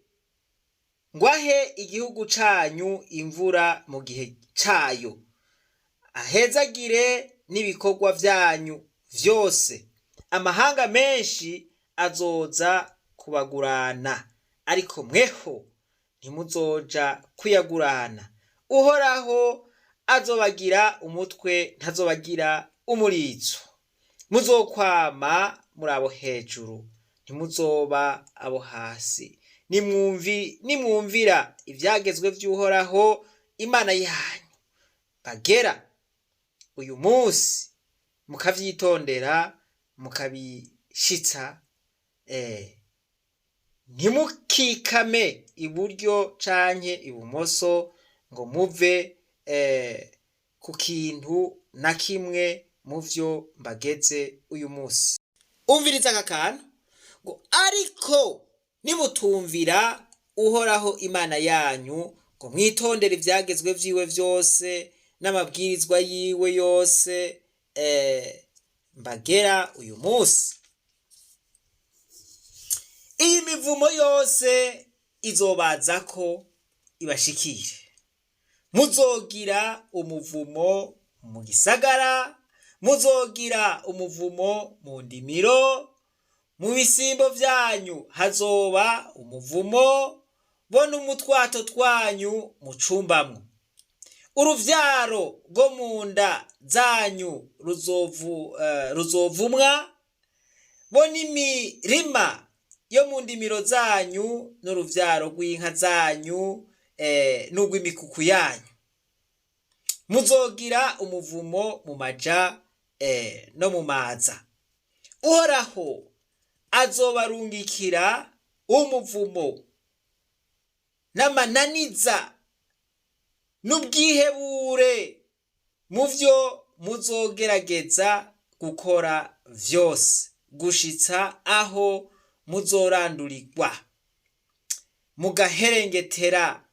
A: ngo ahe igihugu canyu imvura mu gihe cayo, ahezagire n'ibikorwa vyanyu vyose. Amahanga menshi azoza kubagurana, ariko mweho ntimuzoja kuyagurana. Uhoraho azobagira umutwe, ntazobagira umurizo. Muzokwama muri abo hejuru, ntimuzoba abo hasi. Nimwumvira ivyagezwe vy'Uhoraho Imana yanyu bagera uyu munsi, mukavyitondera, mukabishitsa, ntimukikame iburyo canke ibumoso ngo muve ku kintu na kimwe mu vyo mbageze uyu munsi. Umviriza aka kantu ngo: ariko nimutumvira Uhoraho Imana yanyu ngo mwitondere ivyagezwe vyiwe vyose n'amabwirizwa yiwe yose mbagera uyu munsi, iyi mivumo yose izobazako ibashikire. Muzogira umuvumo mu gisagara, muzogira umuvumo mu ndimiro, mu bisimbo vyanyu hazoba umuvumo, bo n'umutwato twanyu mucumbamwo. Uruvyaro rwo mu nda zanyu ruzovumwa, bo n'imirima yo mu ndimiro zanyu n'uruvyaro rw'inka zanyu n'urw'imikuku yanyu. Muzogira umuvumo mu maja no mu maza. Uhoraho azobarungikira umuvumo n'amananiza n'ubwihebure mu vyo muzogerageza gukora vyose, gushitsa aho muzorandurirwa mugaherengetera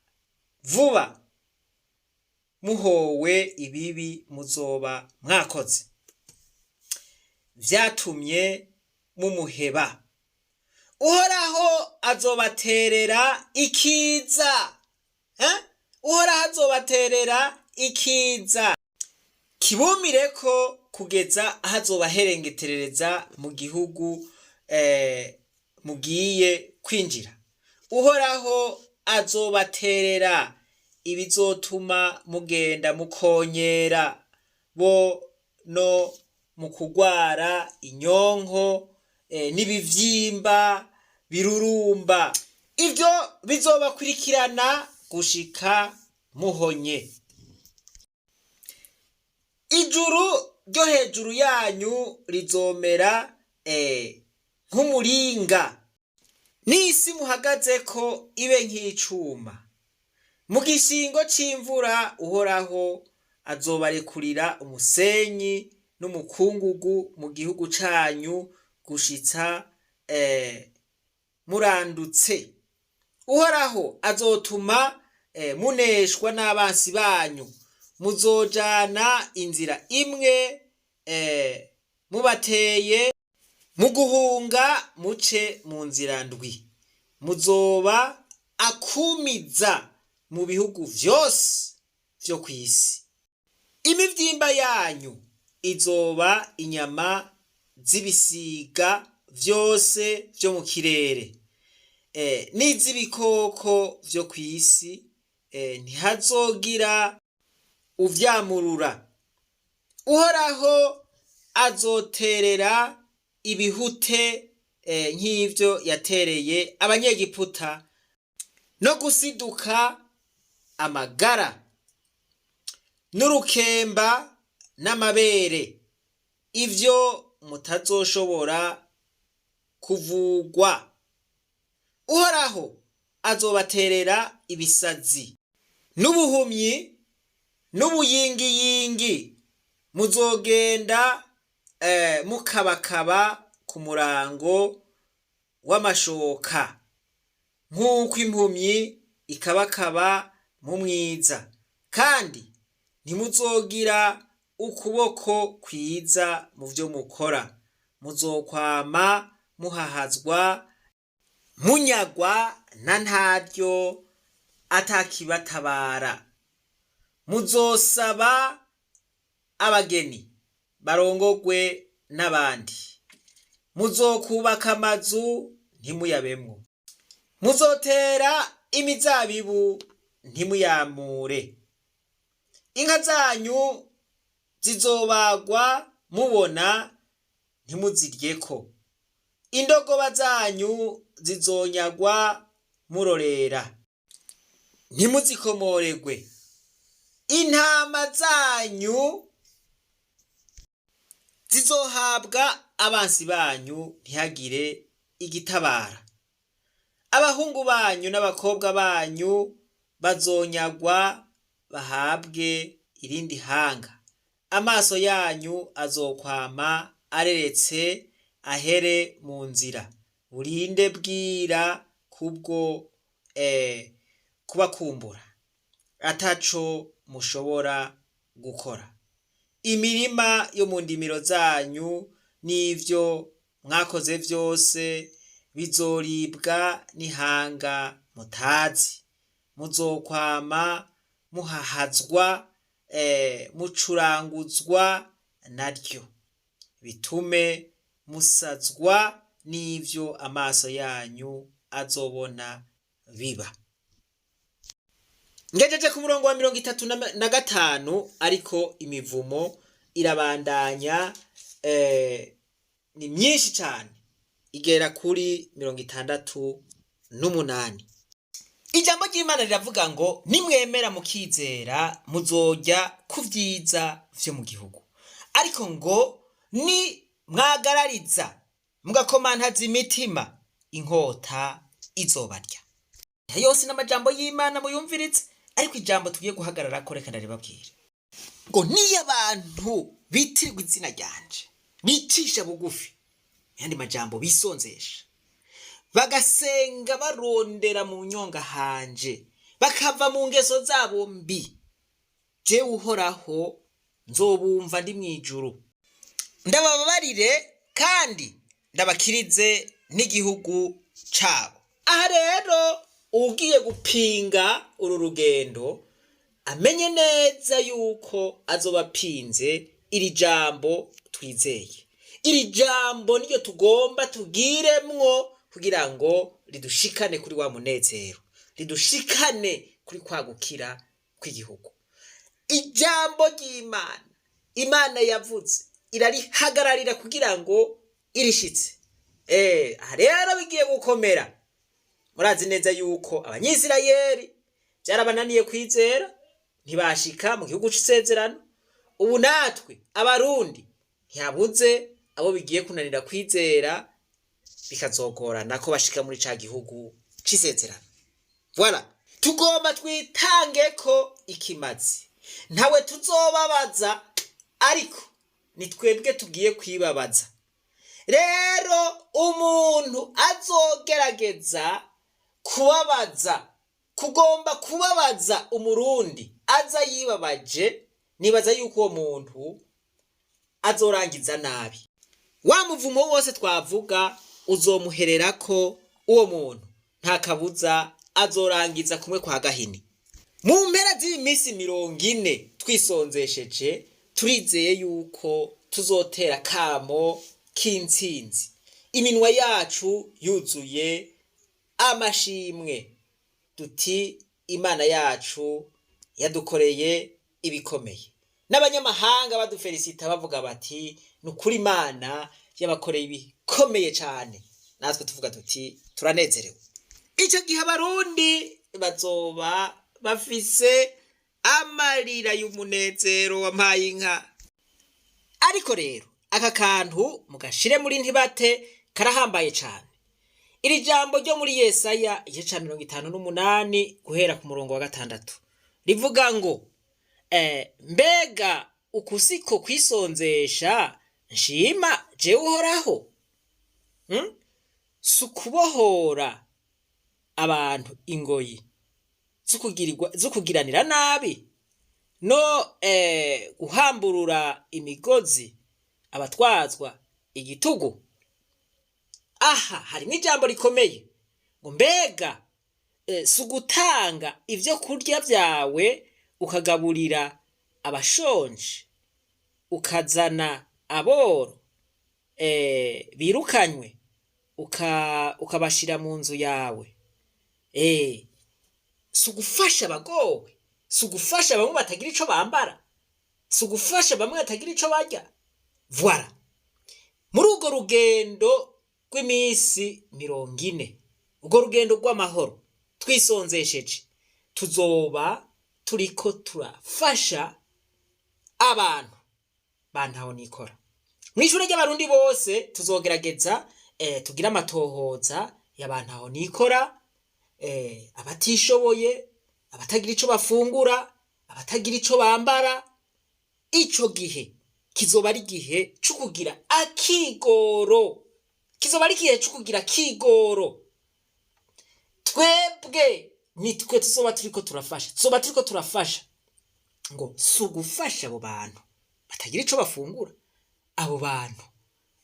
A: vuba, muhowe ibibi muzoba mwakoze vyatumye mumuheba. Uhoraho azobaterera ikiza, eh? Uhoraho azobaterera ikiza kibumireko kugeza aho azobaherengeterereza mu gihugu mugiye kwinjira. Uhoraho azobaterera ibizotuma mugenda mukonyera, bo no mu kugwara inyonko n'ibivyimba birurumba. Ivyo bizobakurikirana gushika muhonye. Ijuru ryo hejuru yanyu rizomera nk'umuringa, n'isi muhagazeko ibe nk'icuma. Mu gishingo c'imvura Uhoraho azobarekurira umusenyi n'umukungugu mu gihugu canyu gushitsa murandutse. Uhoraho azotuma muneshwa n'abansi banyu, muzojana inzira imwe mubateye, mu guhunga muce mu nzira ndwi. Muzoba akumiza mu bihugu vyose vyo kw'isi. Imivyimba yanyu izoba inyama z'ibisiga vyose vyo mu kirere n'iz'ibikoko vyo kw'isi, ntihazogira uvyamurura. Uhoraho azoterera ibihute nk'ivyo yatereye Abanyegiputa, no gusiduka amagara n'urukemba n'amabere, ivyo mutazoshobora Kuvugwa Uhoraho azobaterera ibisazi n'ubuhumyi n'ubuyingiyingi, muzogenda mukabakaba ku murango w'amashoka, nk'uko impumyi ikabakaba mu mwiza, kandi ntimuzogira ukuboko kwiza mu byo mukora, muzokwama muhahazwa, munyagwa na ntaryo atakibatabara. Muzosaba abageni barongogwe n'abandi, muzokubaka amazu ntimuyabemwo, muzotera imizabibu ntimuyamure, inka zanyu zizobagwa mubona ntimuziryeko, indogoba zanyu zizonyagwa murorera ntimuzikomoregwe, intama zanyu zizohabwa abansi banyu ntihagire igitabara, abahungu banyu n'abakobwa banyu bazonyagwa bahabwe irindi hanga, amaso yanyu azokwama areretse ahere mu nzira, burinde bwira kubwo kubakumbura ataco mushobora gukora. Imirima yo mu ndimiro zanyu n'ivyo mwakoze vyose bizoribwa n'ihanga mutazi, muzokwama muhahazwa, mucuranguzwa naryo, bitume musazwa n'ivyo amaso yanyu azobona biba. Ngejeje ku murongo wa 35, ariko imivumo irabandanya, ni myinshi cyane, igera kuri 68. Ijambo ry'Imana riravuga ngo nimwemera mukizera muzojya ku vyiza vyo mu gihugu, ariko ngo ni mwagarariza mugakomantaza imitima, inkota izobarya. Yose n'amajambo y'Imana muyumviritse, ariko ijambo tugiye guhagarara ko reka ndaribabwire ngo niyo abantu bitirirwa izina ryanje bicisha bugufi, yandi majambo bisonzesha, bagasenga barondera mu nyonga hanje, bakava mu ngeso zabo mbi, jewe Uhoraho nzobumva ndi mw'ijuru, ndabababarire kandi ndabakirize n'igihugu cabo. Aha rero ugiye gupinga uru rugendo amenye neza yuko azoba apinze iri jambo twizeye. Iri jambo niryo tugomba tugiremwo kugira ngo ridushikane kuri wa munezero, ridushikane kuri kwa gukira kw'igihugu. Ijambo ry'Imana, Imana yavuze, irarihagararira kugira ngo irishitse. Aha rero bigiye gukomera. Murazi neza yuko Abanyisirayeli byarabananiye kwizera, ntibashika mu gihugu c'isezerano. Ubu natwe Abarundi ntihabuze abo bigiye kunanira kwizera, bikazogorana ko bashika muri ca gihugu c'isezerano. Voilà, tugomba twitange ko ikimazi, ntawe tuzobabaza, ariko ni twebwe tugiye kwibabaza. Rero umuntu azogerageza kubabaza, kugomba kubabaza Umurundi aza yibabaje, nibaza yuko uwo muntu azorangiza nabi. Wa muvumo wose twavuga uzomuhererako uwo muntu, nta kabuza azorangiza kumwe kwa Gahini. Mu mpera z'iyi minsi 40 twisonzesheje, turizeye yuko tuzotera kamo k'intsinzi, iminwa yacu yuzuye amashimwe, duti Imana yacu yadukoreye ibikomeye, n'abanyamahanga badufelicita bavuga bati ni ukuri Imana yabakoreye ibikomeye cyane, natwe tuvuga tuti turanezerewe. Icyo gihe Abarundi bazoba bafise amarira y'umunezero wampaye inka. Ariko rero aka kantu mugashire muri ntibate. Karahambaye cane. Iri jambo ryo muri Yesaya igice ca 58 guhera ku murongo wa 6 rivuga ngo mbega uku siko kwisonzesha nshima jewe Uhoraho? Si ukubohora abantu ingoyi zo kugiranira nabi no guhamburura imigozi abatwazwa igitugu? Aha harimo ijambo rikomeye ngo mbega si ugutanga ibyo kurya byawe ukagaburira abashonje, ukazana aboro birukanywe, ukabashira mu nzu yawe? Si ugufasha abagowe? Si ugufasha bamwe batagira ico bambara? Si ugufasha bamwe batagira ico barya? Voilà, muri urwo rugendo rw'iminsi 40, urwo rugendo rw'amahoro twisonzesheje, tuzoba turiko turafasha abantu bantaho nikora. Mw'ishure ry'Abarundi bose tuzogerageza tugire amatohoza y'abantu aho nikora, abatishoboye, abatagira ico bafungura, abatagira ico bambara. Ico gihe kizoba ari igihe co kugira akigoro, kizoba ari igihe co kugira akigoro. Twebwe nitwe tuzoba turiko turafasha, tuzoba turiko turafasha ngo si ugufasha abo bantu batagira ico bafungura, abo bantu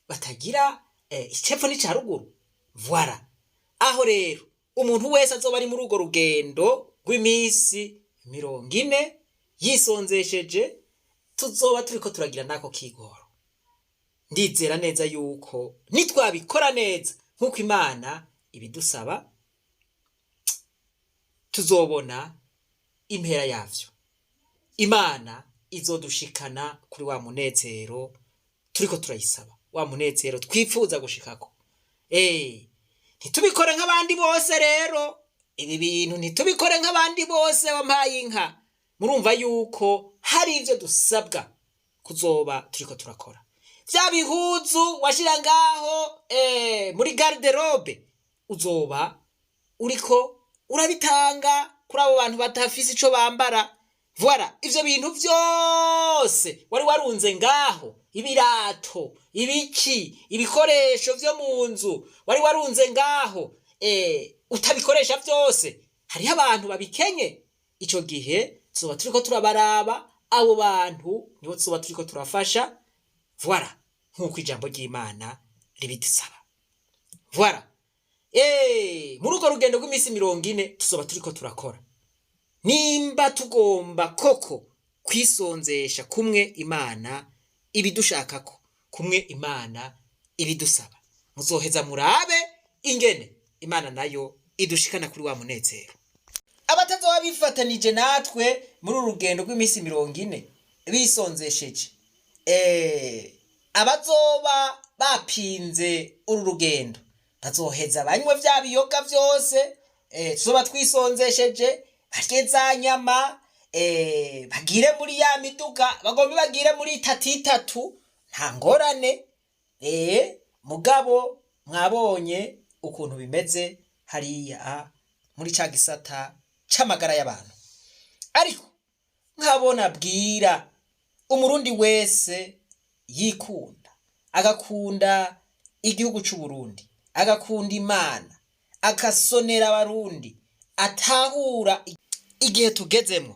A: batagira icepfo n'ica ruguru. Voilà, aho rero umuntu wese azoba ari muri urwo rugendo rw'iminsi 40 yisonzesheje, tuzoba turiko turagira n'ako kigoro. Ndizera neza yuko nitwabikora neza nk'uko Imana ibidusaba, tuzobona impera yavyo. Imana izodushikana kuri wa munezero turiko turayisaba, wa munezero twifuza gushikako. Ntitubikore nk'abandi bose rero, ibi bintu ntitubikore nk'abandi bose. Wampaye inka, murumva yuko hari ivyo dusabwa kuzoba turiko turakora. Vya bihuzu washira ngaho muri garde-robe, uzoba uriko urabitanga kuri abo bantu badafise ico bambara. Voilà, ivyo bintu vyose wari warunze ngaho, ibirato, ibiki, ibikoresho vyo mu nzu wari warunze ngaho, utabikoresha vyose, hariho abantu babikenye. Ico gihe tuzoba turiko turabaraba, abo bantu nibo tuzoba turiko turafasha. Voilà, nk'uko ijambo ry'Imana ribidusaba. Voilà, muri urwo rugendo rw'iminsi 40 tuzoba turiko turakora, nimba tugomba koko kwisonzesha kumwe Imana ibidushakako, kumwe Imana ibidusaba. Muzoheza murabe ingene Imana nayo idushikana kuri wa munezero. Abatazoba bifatanije natwe muri uru rugendo rw'iminsi 40 bisonzesheje, abazoba bapinze uru rugendo bazoheza banywe vya biyoga vyose tuzoba twisonzesheje, barye za nyama, bagire muri ya miduga, bagombe bagire muri itatu itatu, nta ngorane. Mugabo mwabonye ukuntu bimeze hariya muri ca gisata c'amagara y'abantu. Ariko nkabona bwira Umurundi wese yikunda, agakunda igihugu c'Uburundi, agakunda Imana, agasonera Abarundi, atahura igihe tugezemwo,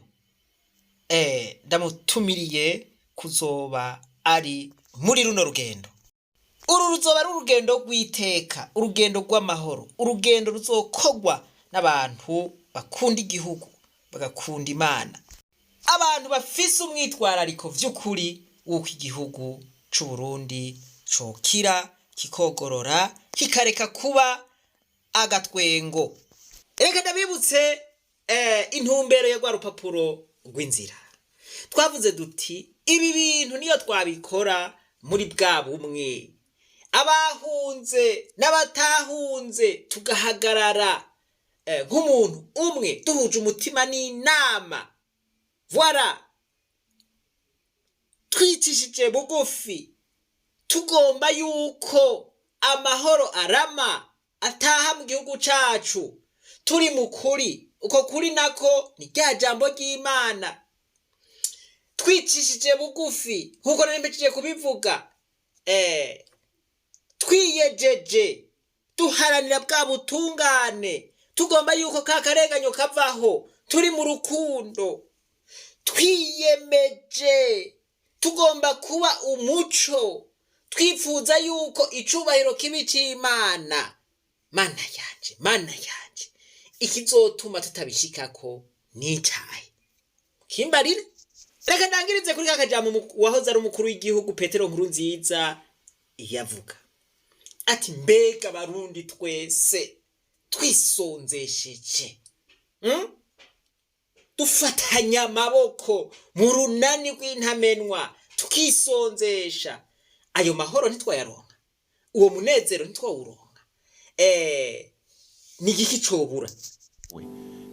A: ndamutumiriye kuzoba ari muri runo rugendo. Uru ruzoba ari urugendo rw'iteka, urugendo rw'amahoro, urugendo ruzokogwa n'abantu bakunda igihugu, bagakunda Imana, abantu bafise umwitwarariko vy'ukuri w'uko igihugu c'Uburundi cokira, kikogorora, kikareka kuba agatwengo. Reka ndabibutse intumbero ya rwa rupapuro rw'inzira. Twavuze duti ibi bintu niyo twabikora muri bwa bumwe, abahunze n'abatahunze tugahagarara nk'umuntu umwe, duhuje umutima n'inama. Voilà, twicishije bugufi, tugomba yuko Amahoro arama ataha mu gihugu cacu, turi mu kuri. Uko kuri nako ni rya jambo ry'Imana, twicishije bugufi nk'uko nari mpejeje kubivuga, twiyejeje, duharanira bwa butungane, tugomba yuko ka karenganyo kavaho, turi mu rukundo, twiyemeje, tugomba kuba umuco, twifuza yuko icubahiro kibi c'Imana. Mana yanje, Mana yanje, ikizotuma tutabishikako n'icahe? Kimbarire. Reka ndangirize kuri ka kajambo wahoze ari umukuru w'igihugu Petero Nkurunziza yavuga ati: "Mbega Abarundi twese twisonzesheje, Dufatanya amaboko mu runani rw'intamenwa, tukisonzesha, ayo mahoro ntitwayaronka? Uwo munezero ntitwawuronka? Ni igiki cobura?"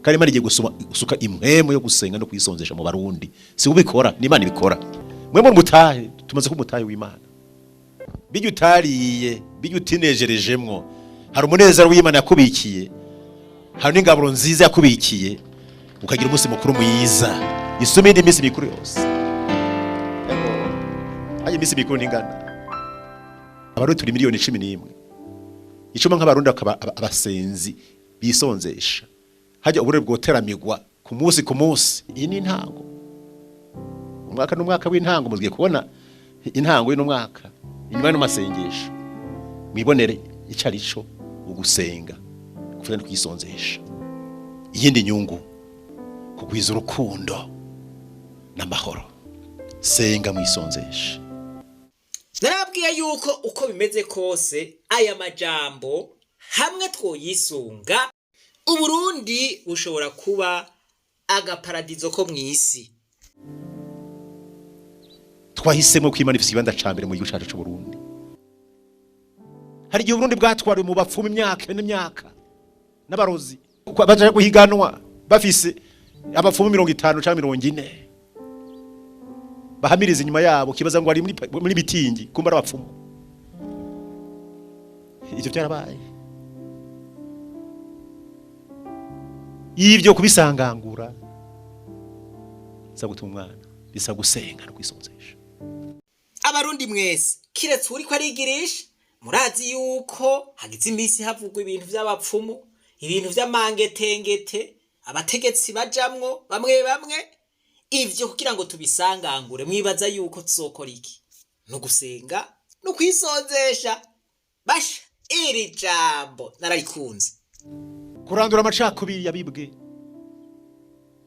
P: Kandi Imana igiye gusuka impwemu yo gusenga no kwisonzesha mu Barundi. Si ubikora, ni Imana ibikora. Mwe muri mutahe, tumaze kuba umutahe w'Imana. Bijya utariye, bijya utinejerejemwo, hari umunezero w'Imana yakubikiye, hari n'ingaburo nziza yakubikiye, ukagira umunsi mukuru mwiza isuma indi minsi mikuru yose. Ego, hajya iminsi mikuru ntingana. Abarundi turi miliyoni 11. Icuma nk'Abarundi bakaba abasenzi bisonzesha, hajya ubure bwoteramigwa ku munsi ku munsi. Iyi ni intango, umwaka n'umwaka w'intango. Mugiye kubona intango y'uno mwaka inyuma y'ano masengesho, mwibonere ico ari cyo ugusenga, gufata no kwisonzesha. Iyindi nyungu, kugwiza urukundo n'amahoro. Senga mwisonzeshe.
A: Narabwiye yuko uko bimeze kose, aya majambo hamwe twoyisunga, Uburundi bushobora kuba agaparadizo ko mw'isi.
P: Twahisemo ko Imana ifise ikibanza ca mbere mu gihugu cacu c'Uburundi. Hari igihe Uburundi bwatwariwe mu bapfumu imyaka n'imyaka n'abarozi, baja guhiganwa bafise abapfumu 50 canke 40 bahamiriza inyuma yabo, kibaza ngo ari muri mitingi, kumba ari abapfumu. Ivyo byarabaye. Ivyo kubisangangura bisaba gutuma umwana, bisaba gusenga no kwisonzesha.
A: Abarundi mwese, kiretse uriko arigirisha, murazi yuko hagize iminsi havugwa ibintu vy'abapfumu, ibintu vy'amangetengete abategetsi bajamwo bamwe bamwe. Ivyo kugira ngo tubisangangure, mwibaza yuko tuzokora iki? No gusenga no kwisonzesha. Basha, iri jambo nararikunze.
P: Kurandura amacakubiri yabibwe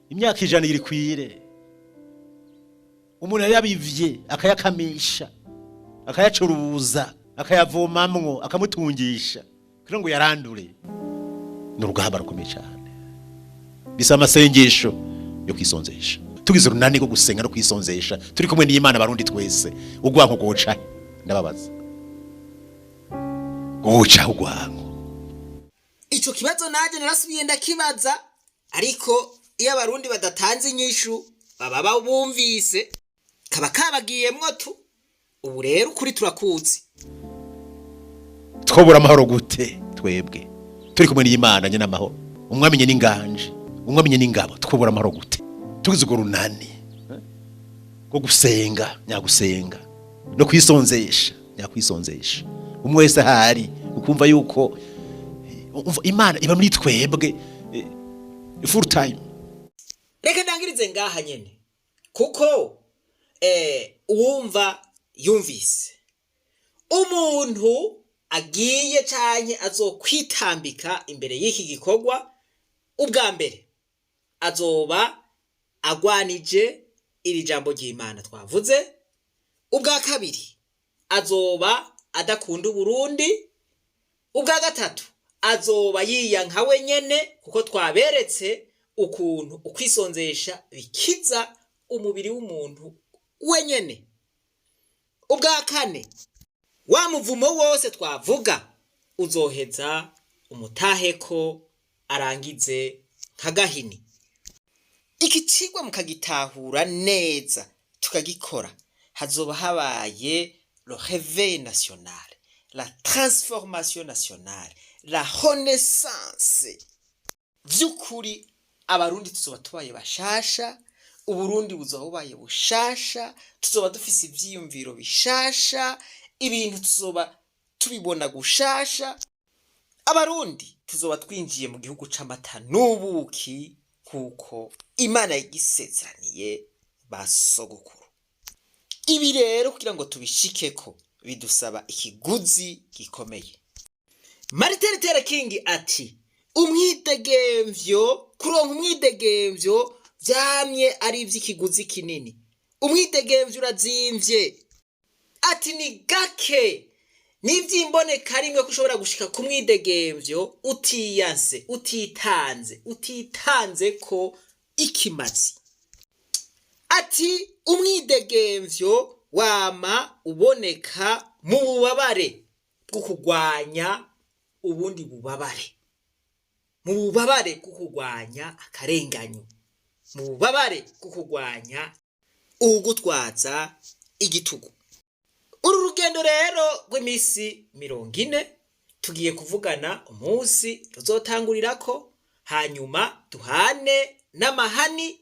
P: imyaka 100 irikwire. Umuntu yabivye akayakamisha, akayacuruza, akayavomamwo, akamutungisha kugira ngo yarandure, ni urugamba rukomeye cyane. Bisaba amasengesho yo kwisonzesha. Tugize urunani rwo gusenga no kwisonzesha, turi kumwe n'Imana, Abarundi twese, urwanko rwoca? Ndababaza, rwoca urwanko?
A: Ico kibazo naje narasubiye ndakibaza, ariko iyo Abarundi badatanze inyishu, baba bumvise kaba kabagiyemwo tu. Ubu rero ukuri turakuzi.
P: Twobura amahoro gute twebwe turi kumwe n'Imana nyine amahoro, umwami n'inganje, umwami n'ingabo? Twobura amahoro gute tugize urwo runani rwo gusenga nyagusenga no kwisonzesha nyakwisonzesha? Umwe wese ahari ukumva yuko umva Imana iba muri twebwe full time.
A: Reka ndangirize ngaha nyene, kuko uwumva yumvise. Umuntu agiye canke azokwitambika imbere y'iki gikorwa, ubwa mbere azoba agwanije iri jambo ry'Imana twavuze, ubwa kabiri azoba adakunda Uburundi, ubwa gatatu azoba yiyanka wenyene, kuko twaberetse ukuntu ukwisonzesha bikiza umubiri w'umuntu wenyene, ubwa kane wa muvumo wose twavuga uzoheza umutaheko arangize nka gahini. Iki cigwa mukagitahura neza, tukagikora, hazoba habaye le réveil national. La transformation nationale, la renaissance vy'ukuri. Abarundi tuzoba tubaye bashasha, Uburundi buzoba bubaye bushasha, tuzoba dufise ivyiyumviro bishasha, ibintu tuzoba tubibona gushasha. Abarundi tuzoba twinjiye mu gihugu c'amata n'ubuki, kuko Imana yagisezeraniye ba sogokuru. Ibi rero kugira ngo tubishikeko bidusaba ikiguzi gikomeye. Martin Luther King ati: "Umwidegemvyo, kuronka umwidegemvyo vyamye ari ivy'ikiguzi kinini. Umwidegemvyo urazimvye." Ati: "Ni gake, n'ivy'imboneka rimwe ko ushobora gushika ku mwidegemvyo utiyanse, utitanze ko ikimazi." Ati: "Umwidegemvyo wama uboneka mu bubabare bwo kurwanya ubundi bubabare, mu bubabare bwo kurwanya akarenganyo, mu bubabare bwo kurwanya uwugutwaza igitugu." Uru rugendo rero rw'iminsi 40 tugiye kuvugana umunsi ruzotangurirako, hanyuma duhane n'amahani,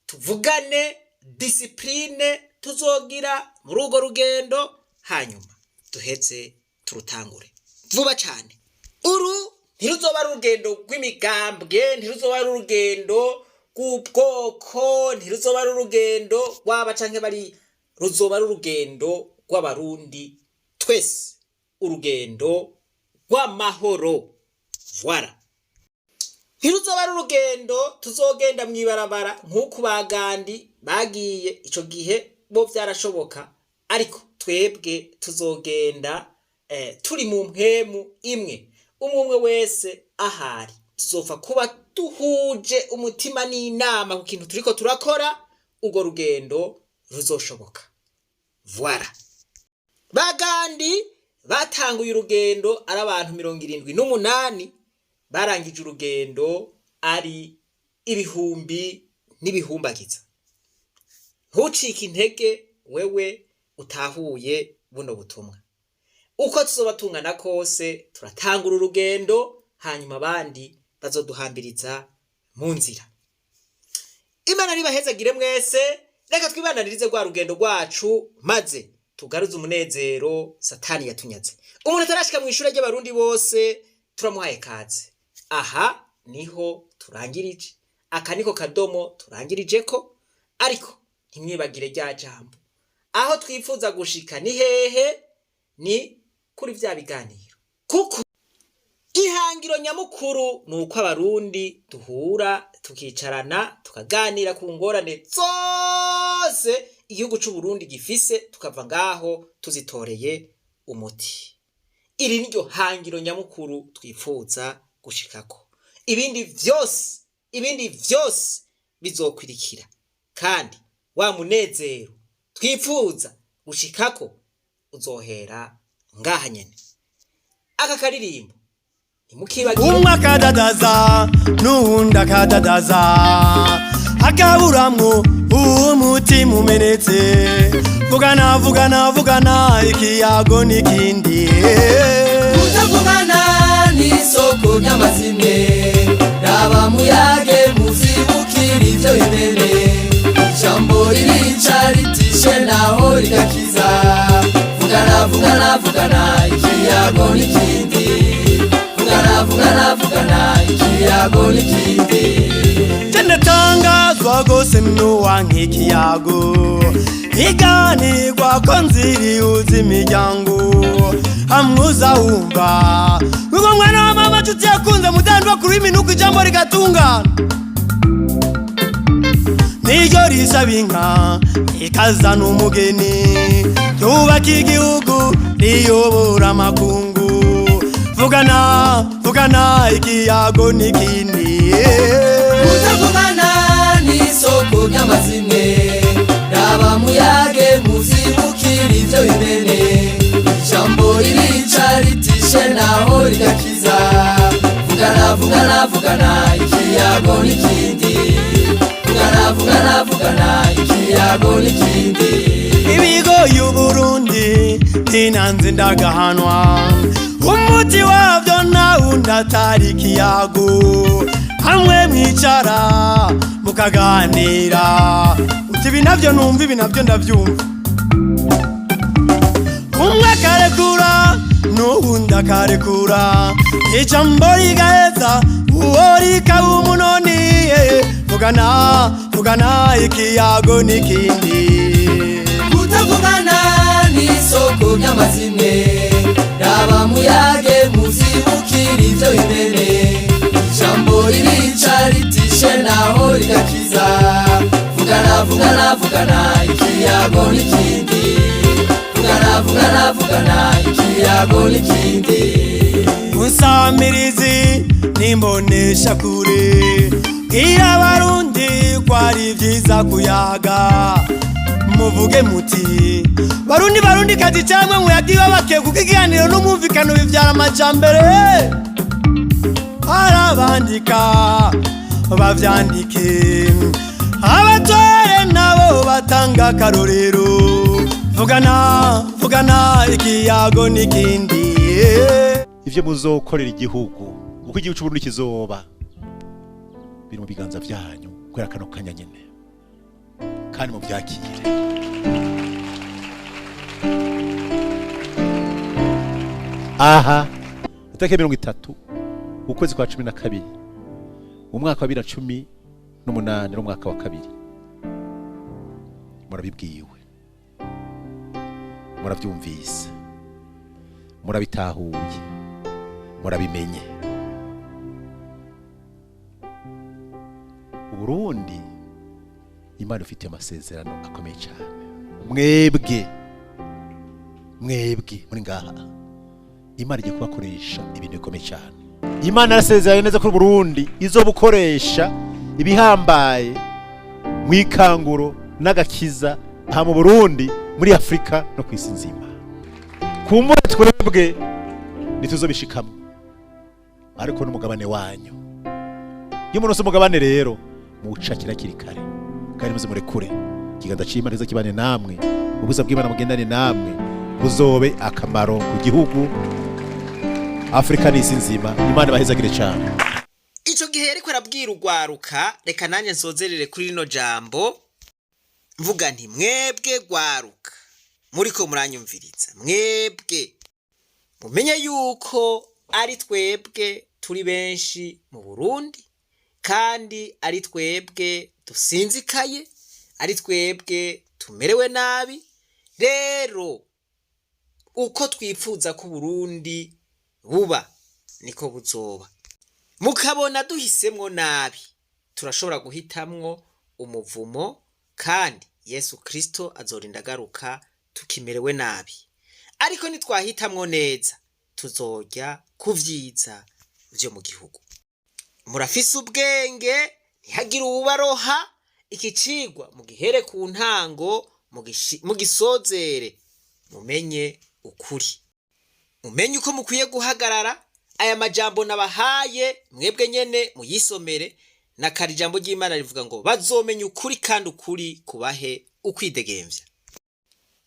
A: tuvugane discipline tuzogira muri urwo rugendo, hanyuma duheze turutangure vuba cane. Uru ntiruzoba ari urugendo rw'imigambwe, ntiruzoba ari urugendo rw'ubwoko, ntiruzoba ari urugendo rw'aba canke bari, ruzoba ari urugendo rw'Abarundi twese, urugendo rw'amahoro. Voilà. Ntiruzoba ari urugendo tuzogenda mw'ibarabara nk'uku ba Gandhi bagiye, ico gihe bo vyarashoboka, ariko twebwe tuzogenda turi mu mpwemu imwe, umwe umwe wese ahari tuzopfa kuba duhuje umutima n'inama ku kintu turiko turakora, urwo rugendo ruzoshoboka. Voilà. Ba Gandhi batanguye urugendo ari abantu 78, barangije urugendo ari ibihumbi n'ibihumbagiza. Ntucike intege wewe utahuye buno butumwa. Uko tuzoba tungana kose turatangura urugendo, hanyuma abandi bazoduhambiriza mu nzira. Imana nibahezagire mwese. Reka twibananirize rwa rugendo rwacu, maze tugaruze umunezero Satani yatunyaze. Umuntu atarashika mu ishure ry'Abarundi bose turamuhaye kaze. Aha niho turangirije, aka niko kadomo turangirijeko, ariko ntimwibagire rya jambo: aho twifuza gushika ni hehe? Ni kuri vya biganiro, kuko ihangiro nyamukuru ni uko Abarundi duhura, tukicarana, tukaganira ku ngorane zose igihugu c'Uburundi gifise, tukava ngaho tuzitoreye umuti. Iri niryo hangiro nyamukuru twifuza gushikako. Ibindi vyose bizokwirikira, kandi wa munezero twifuza gushikako uzohera ngaha nyene. Aka karirimbo ntimukibagire.
Q: Umwe akadadaza n'uwundi akadadaza, akaburamwo umutima umenetse. Vugana, vugana, vugana, ikiyago n'ikindi.
R: Kutavugana n'isoko ry'amazimwe. Raba muyage muzibukira ivyo bimene. Ijambo ririca ritishe naho rigakiza. Vugana, vugana, vugana, ikiyago n'ikindi. Vugana, vugana, vugana, ikiyago n'ikindi.
Q: Natangazwa gose n'uwanka ikiyago iganirwa ko nziri uzi imiryango hamwe uza wumva uwo mwana wa mama nshuti yakunze mudandwa kuri iminuko, ijambo rigatungana, niryo risaba inka ikazana umugeni, ryubaka igihugu, riyobora amakungu. Vugana, vugana, ikiyago n'ikindi.
R: Kutavugana n'isoko ry'amazimwe. Raba muyage muzibukira ivyo bimene. Ijambo ririca ritishe naho rigakiza. Vugana, vugana, vugana, ikiyago n'ikindi. Vugana, vugana, vugana, ikiyago n'ikindi.
Q: Ibigo y'Uburundi. Ntinanze ndagahanwa, umuti wabyo nawundi atari ikiyago. Hamwe mwicara mukaganira, uti ibi nabyo numva, ibi nabyo ndabyumva. Umwe akarekura n'uwundi akarekura, ijambo rigaheza uwo rikaba umunoni. Vugana, vugana, ikiyago n'ikindi.
R: Kutavugana ni isoko ry'amazimwe. Raba muyage muzibukira ivyo bimene. Ijambo ririca ritishe naho rigakiza. Vugana, vugana, vugana, ikiyago n'ikindi. Vugana, vugana, vugana, ikiyago n'ikindi.
Q: Unsamirizi nimbonesha kure, bwira Abarundi ko ari byiza kuyaga. Muvuge muti: Barundi, Barundi kazi, cyangwa muyagiwe bake, kuko ikiganiro n'umwumvikano bivyara amajambere. Arabandika bavyandike, abatware nabo batanga akarorero. Vugana, vugana, ikiyago n'ikindi.
P: Ivyo muzokorera igihugu, uko igihugu c'Uburundi kizoba, biri mu biganza vyanyu kubera kano kanya nyene, kandi muvyakire. Aha itariki 30 ukwezi kwa 12 umwaka wa 2018 n'umwaka wa kabiri, murabibwiwe, murabyumvise, murabitahuye, murabimenye. Uburundi Imana ifite amasezerano akomeye cyane. Mwebwe, mwebwe muri ngaha, Imana igiye kubakoresha ibintu bikomeye cyane. Imana yarasezeranye neza ko Burundi izobukoresha ibihambaye mu ikanguro n'agakiza aha mu Burundi, muri Afrika no ku isi nzima. Kumbura twebwe ntituzobishikamwo, ariko n'umugabane wanyu. Iyo umuntu umugabane rero muwucakira hakiri kare, kandi muze murekure ikiganza c'Imana kize kibane namwe, ubuza bw'Imana bugendane namwe, buzobe akamaro ku gihugu, Afrika n'isi nzima. Imana ibahezagire cyane.
A: Ico gihe yariko arabwira urwaruka. Reka nanjye nsozerere kuri rino jambo mvuga nti: mwebwe rwaruka muriko muranyumviriza, mwebwe mumenye yuko ari twebwe turi benshi mu Burundi, kandi ari twebwe dusinzikaye, ari twebwe tumerewe nabi. Rero uko twipfuza ko Burundi buba niko buzoba. Mukabona duhisemwo nabi, turashobora guhitamwo umuvumo, kandi Yesu Kristo azorinda agaruka tukimerewe nabi. Ariko nitwahitamwo neza, tuzorya ku vyiza vyo mu gihugu. Murafise ubwenge, ntihagire uwubaroha. Iki cigwa mugihere ku ntango, mugisozere, mumenye ukuri, mumenye uko mukwiye guhagarara. Aya majambo nabahaye mwebwe nyene muyisomere. Na kare ijambo ry'Imana rivuga ngo bazomenya ukuri, kandi ukuri kubahe ukwidegemvya.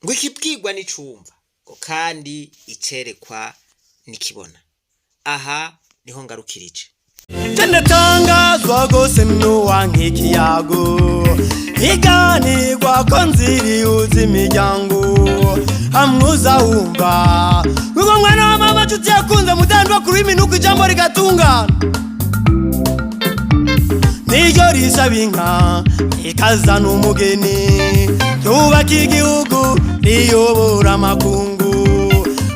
A: Ngo ikibwirwa n'icumva, ngo kandi icerekwa nikibona. Aha niho ngarukirije.
Q: Ndatangazwa rwose n'uwanka ikiyago, iganirwa ko nzirihuza imiryango. Hamwe uza wumva uwo mwana wa mama nshuti yakunze mudandwa kuri minuko, ijambo rigatungana, niryo risaba inka ikazana umugeni, ryubaka igihugu, riyobora amakungu.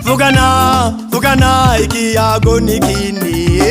Q: Vugana, vugana, ikiyago n'ikindi.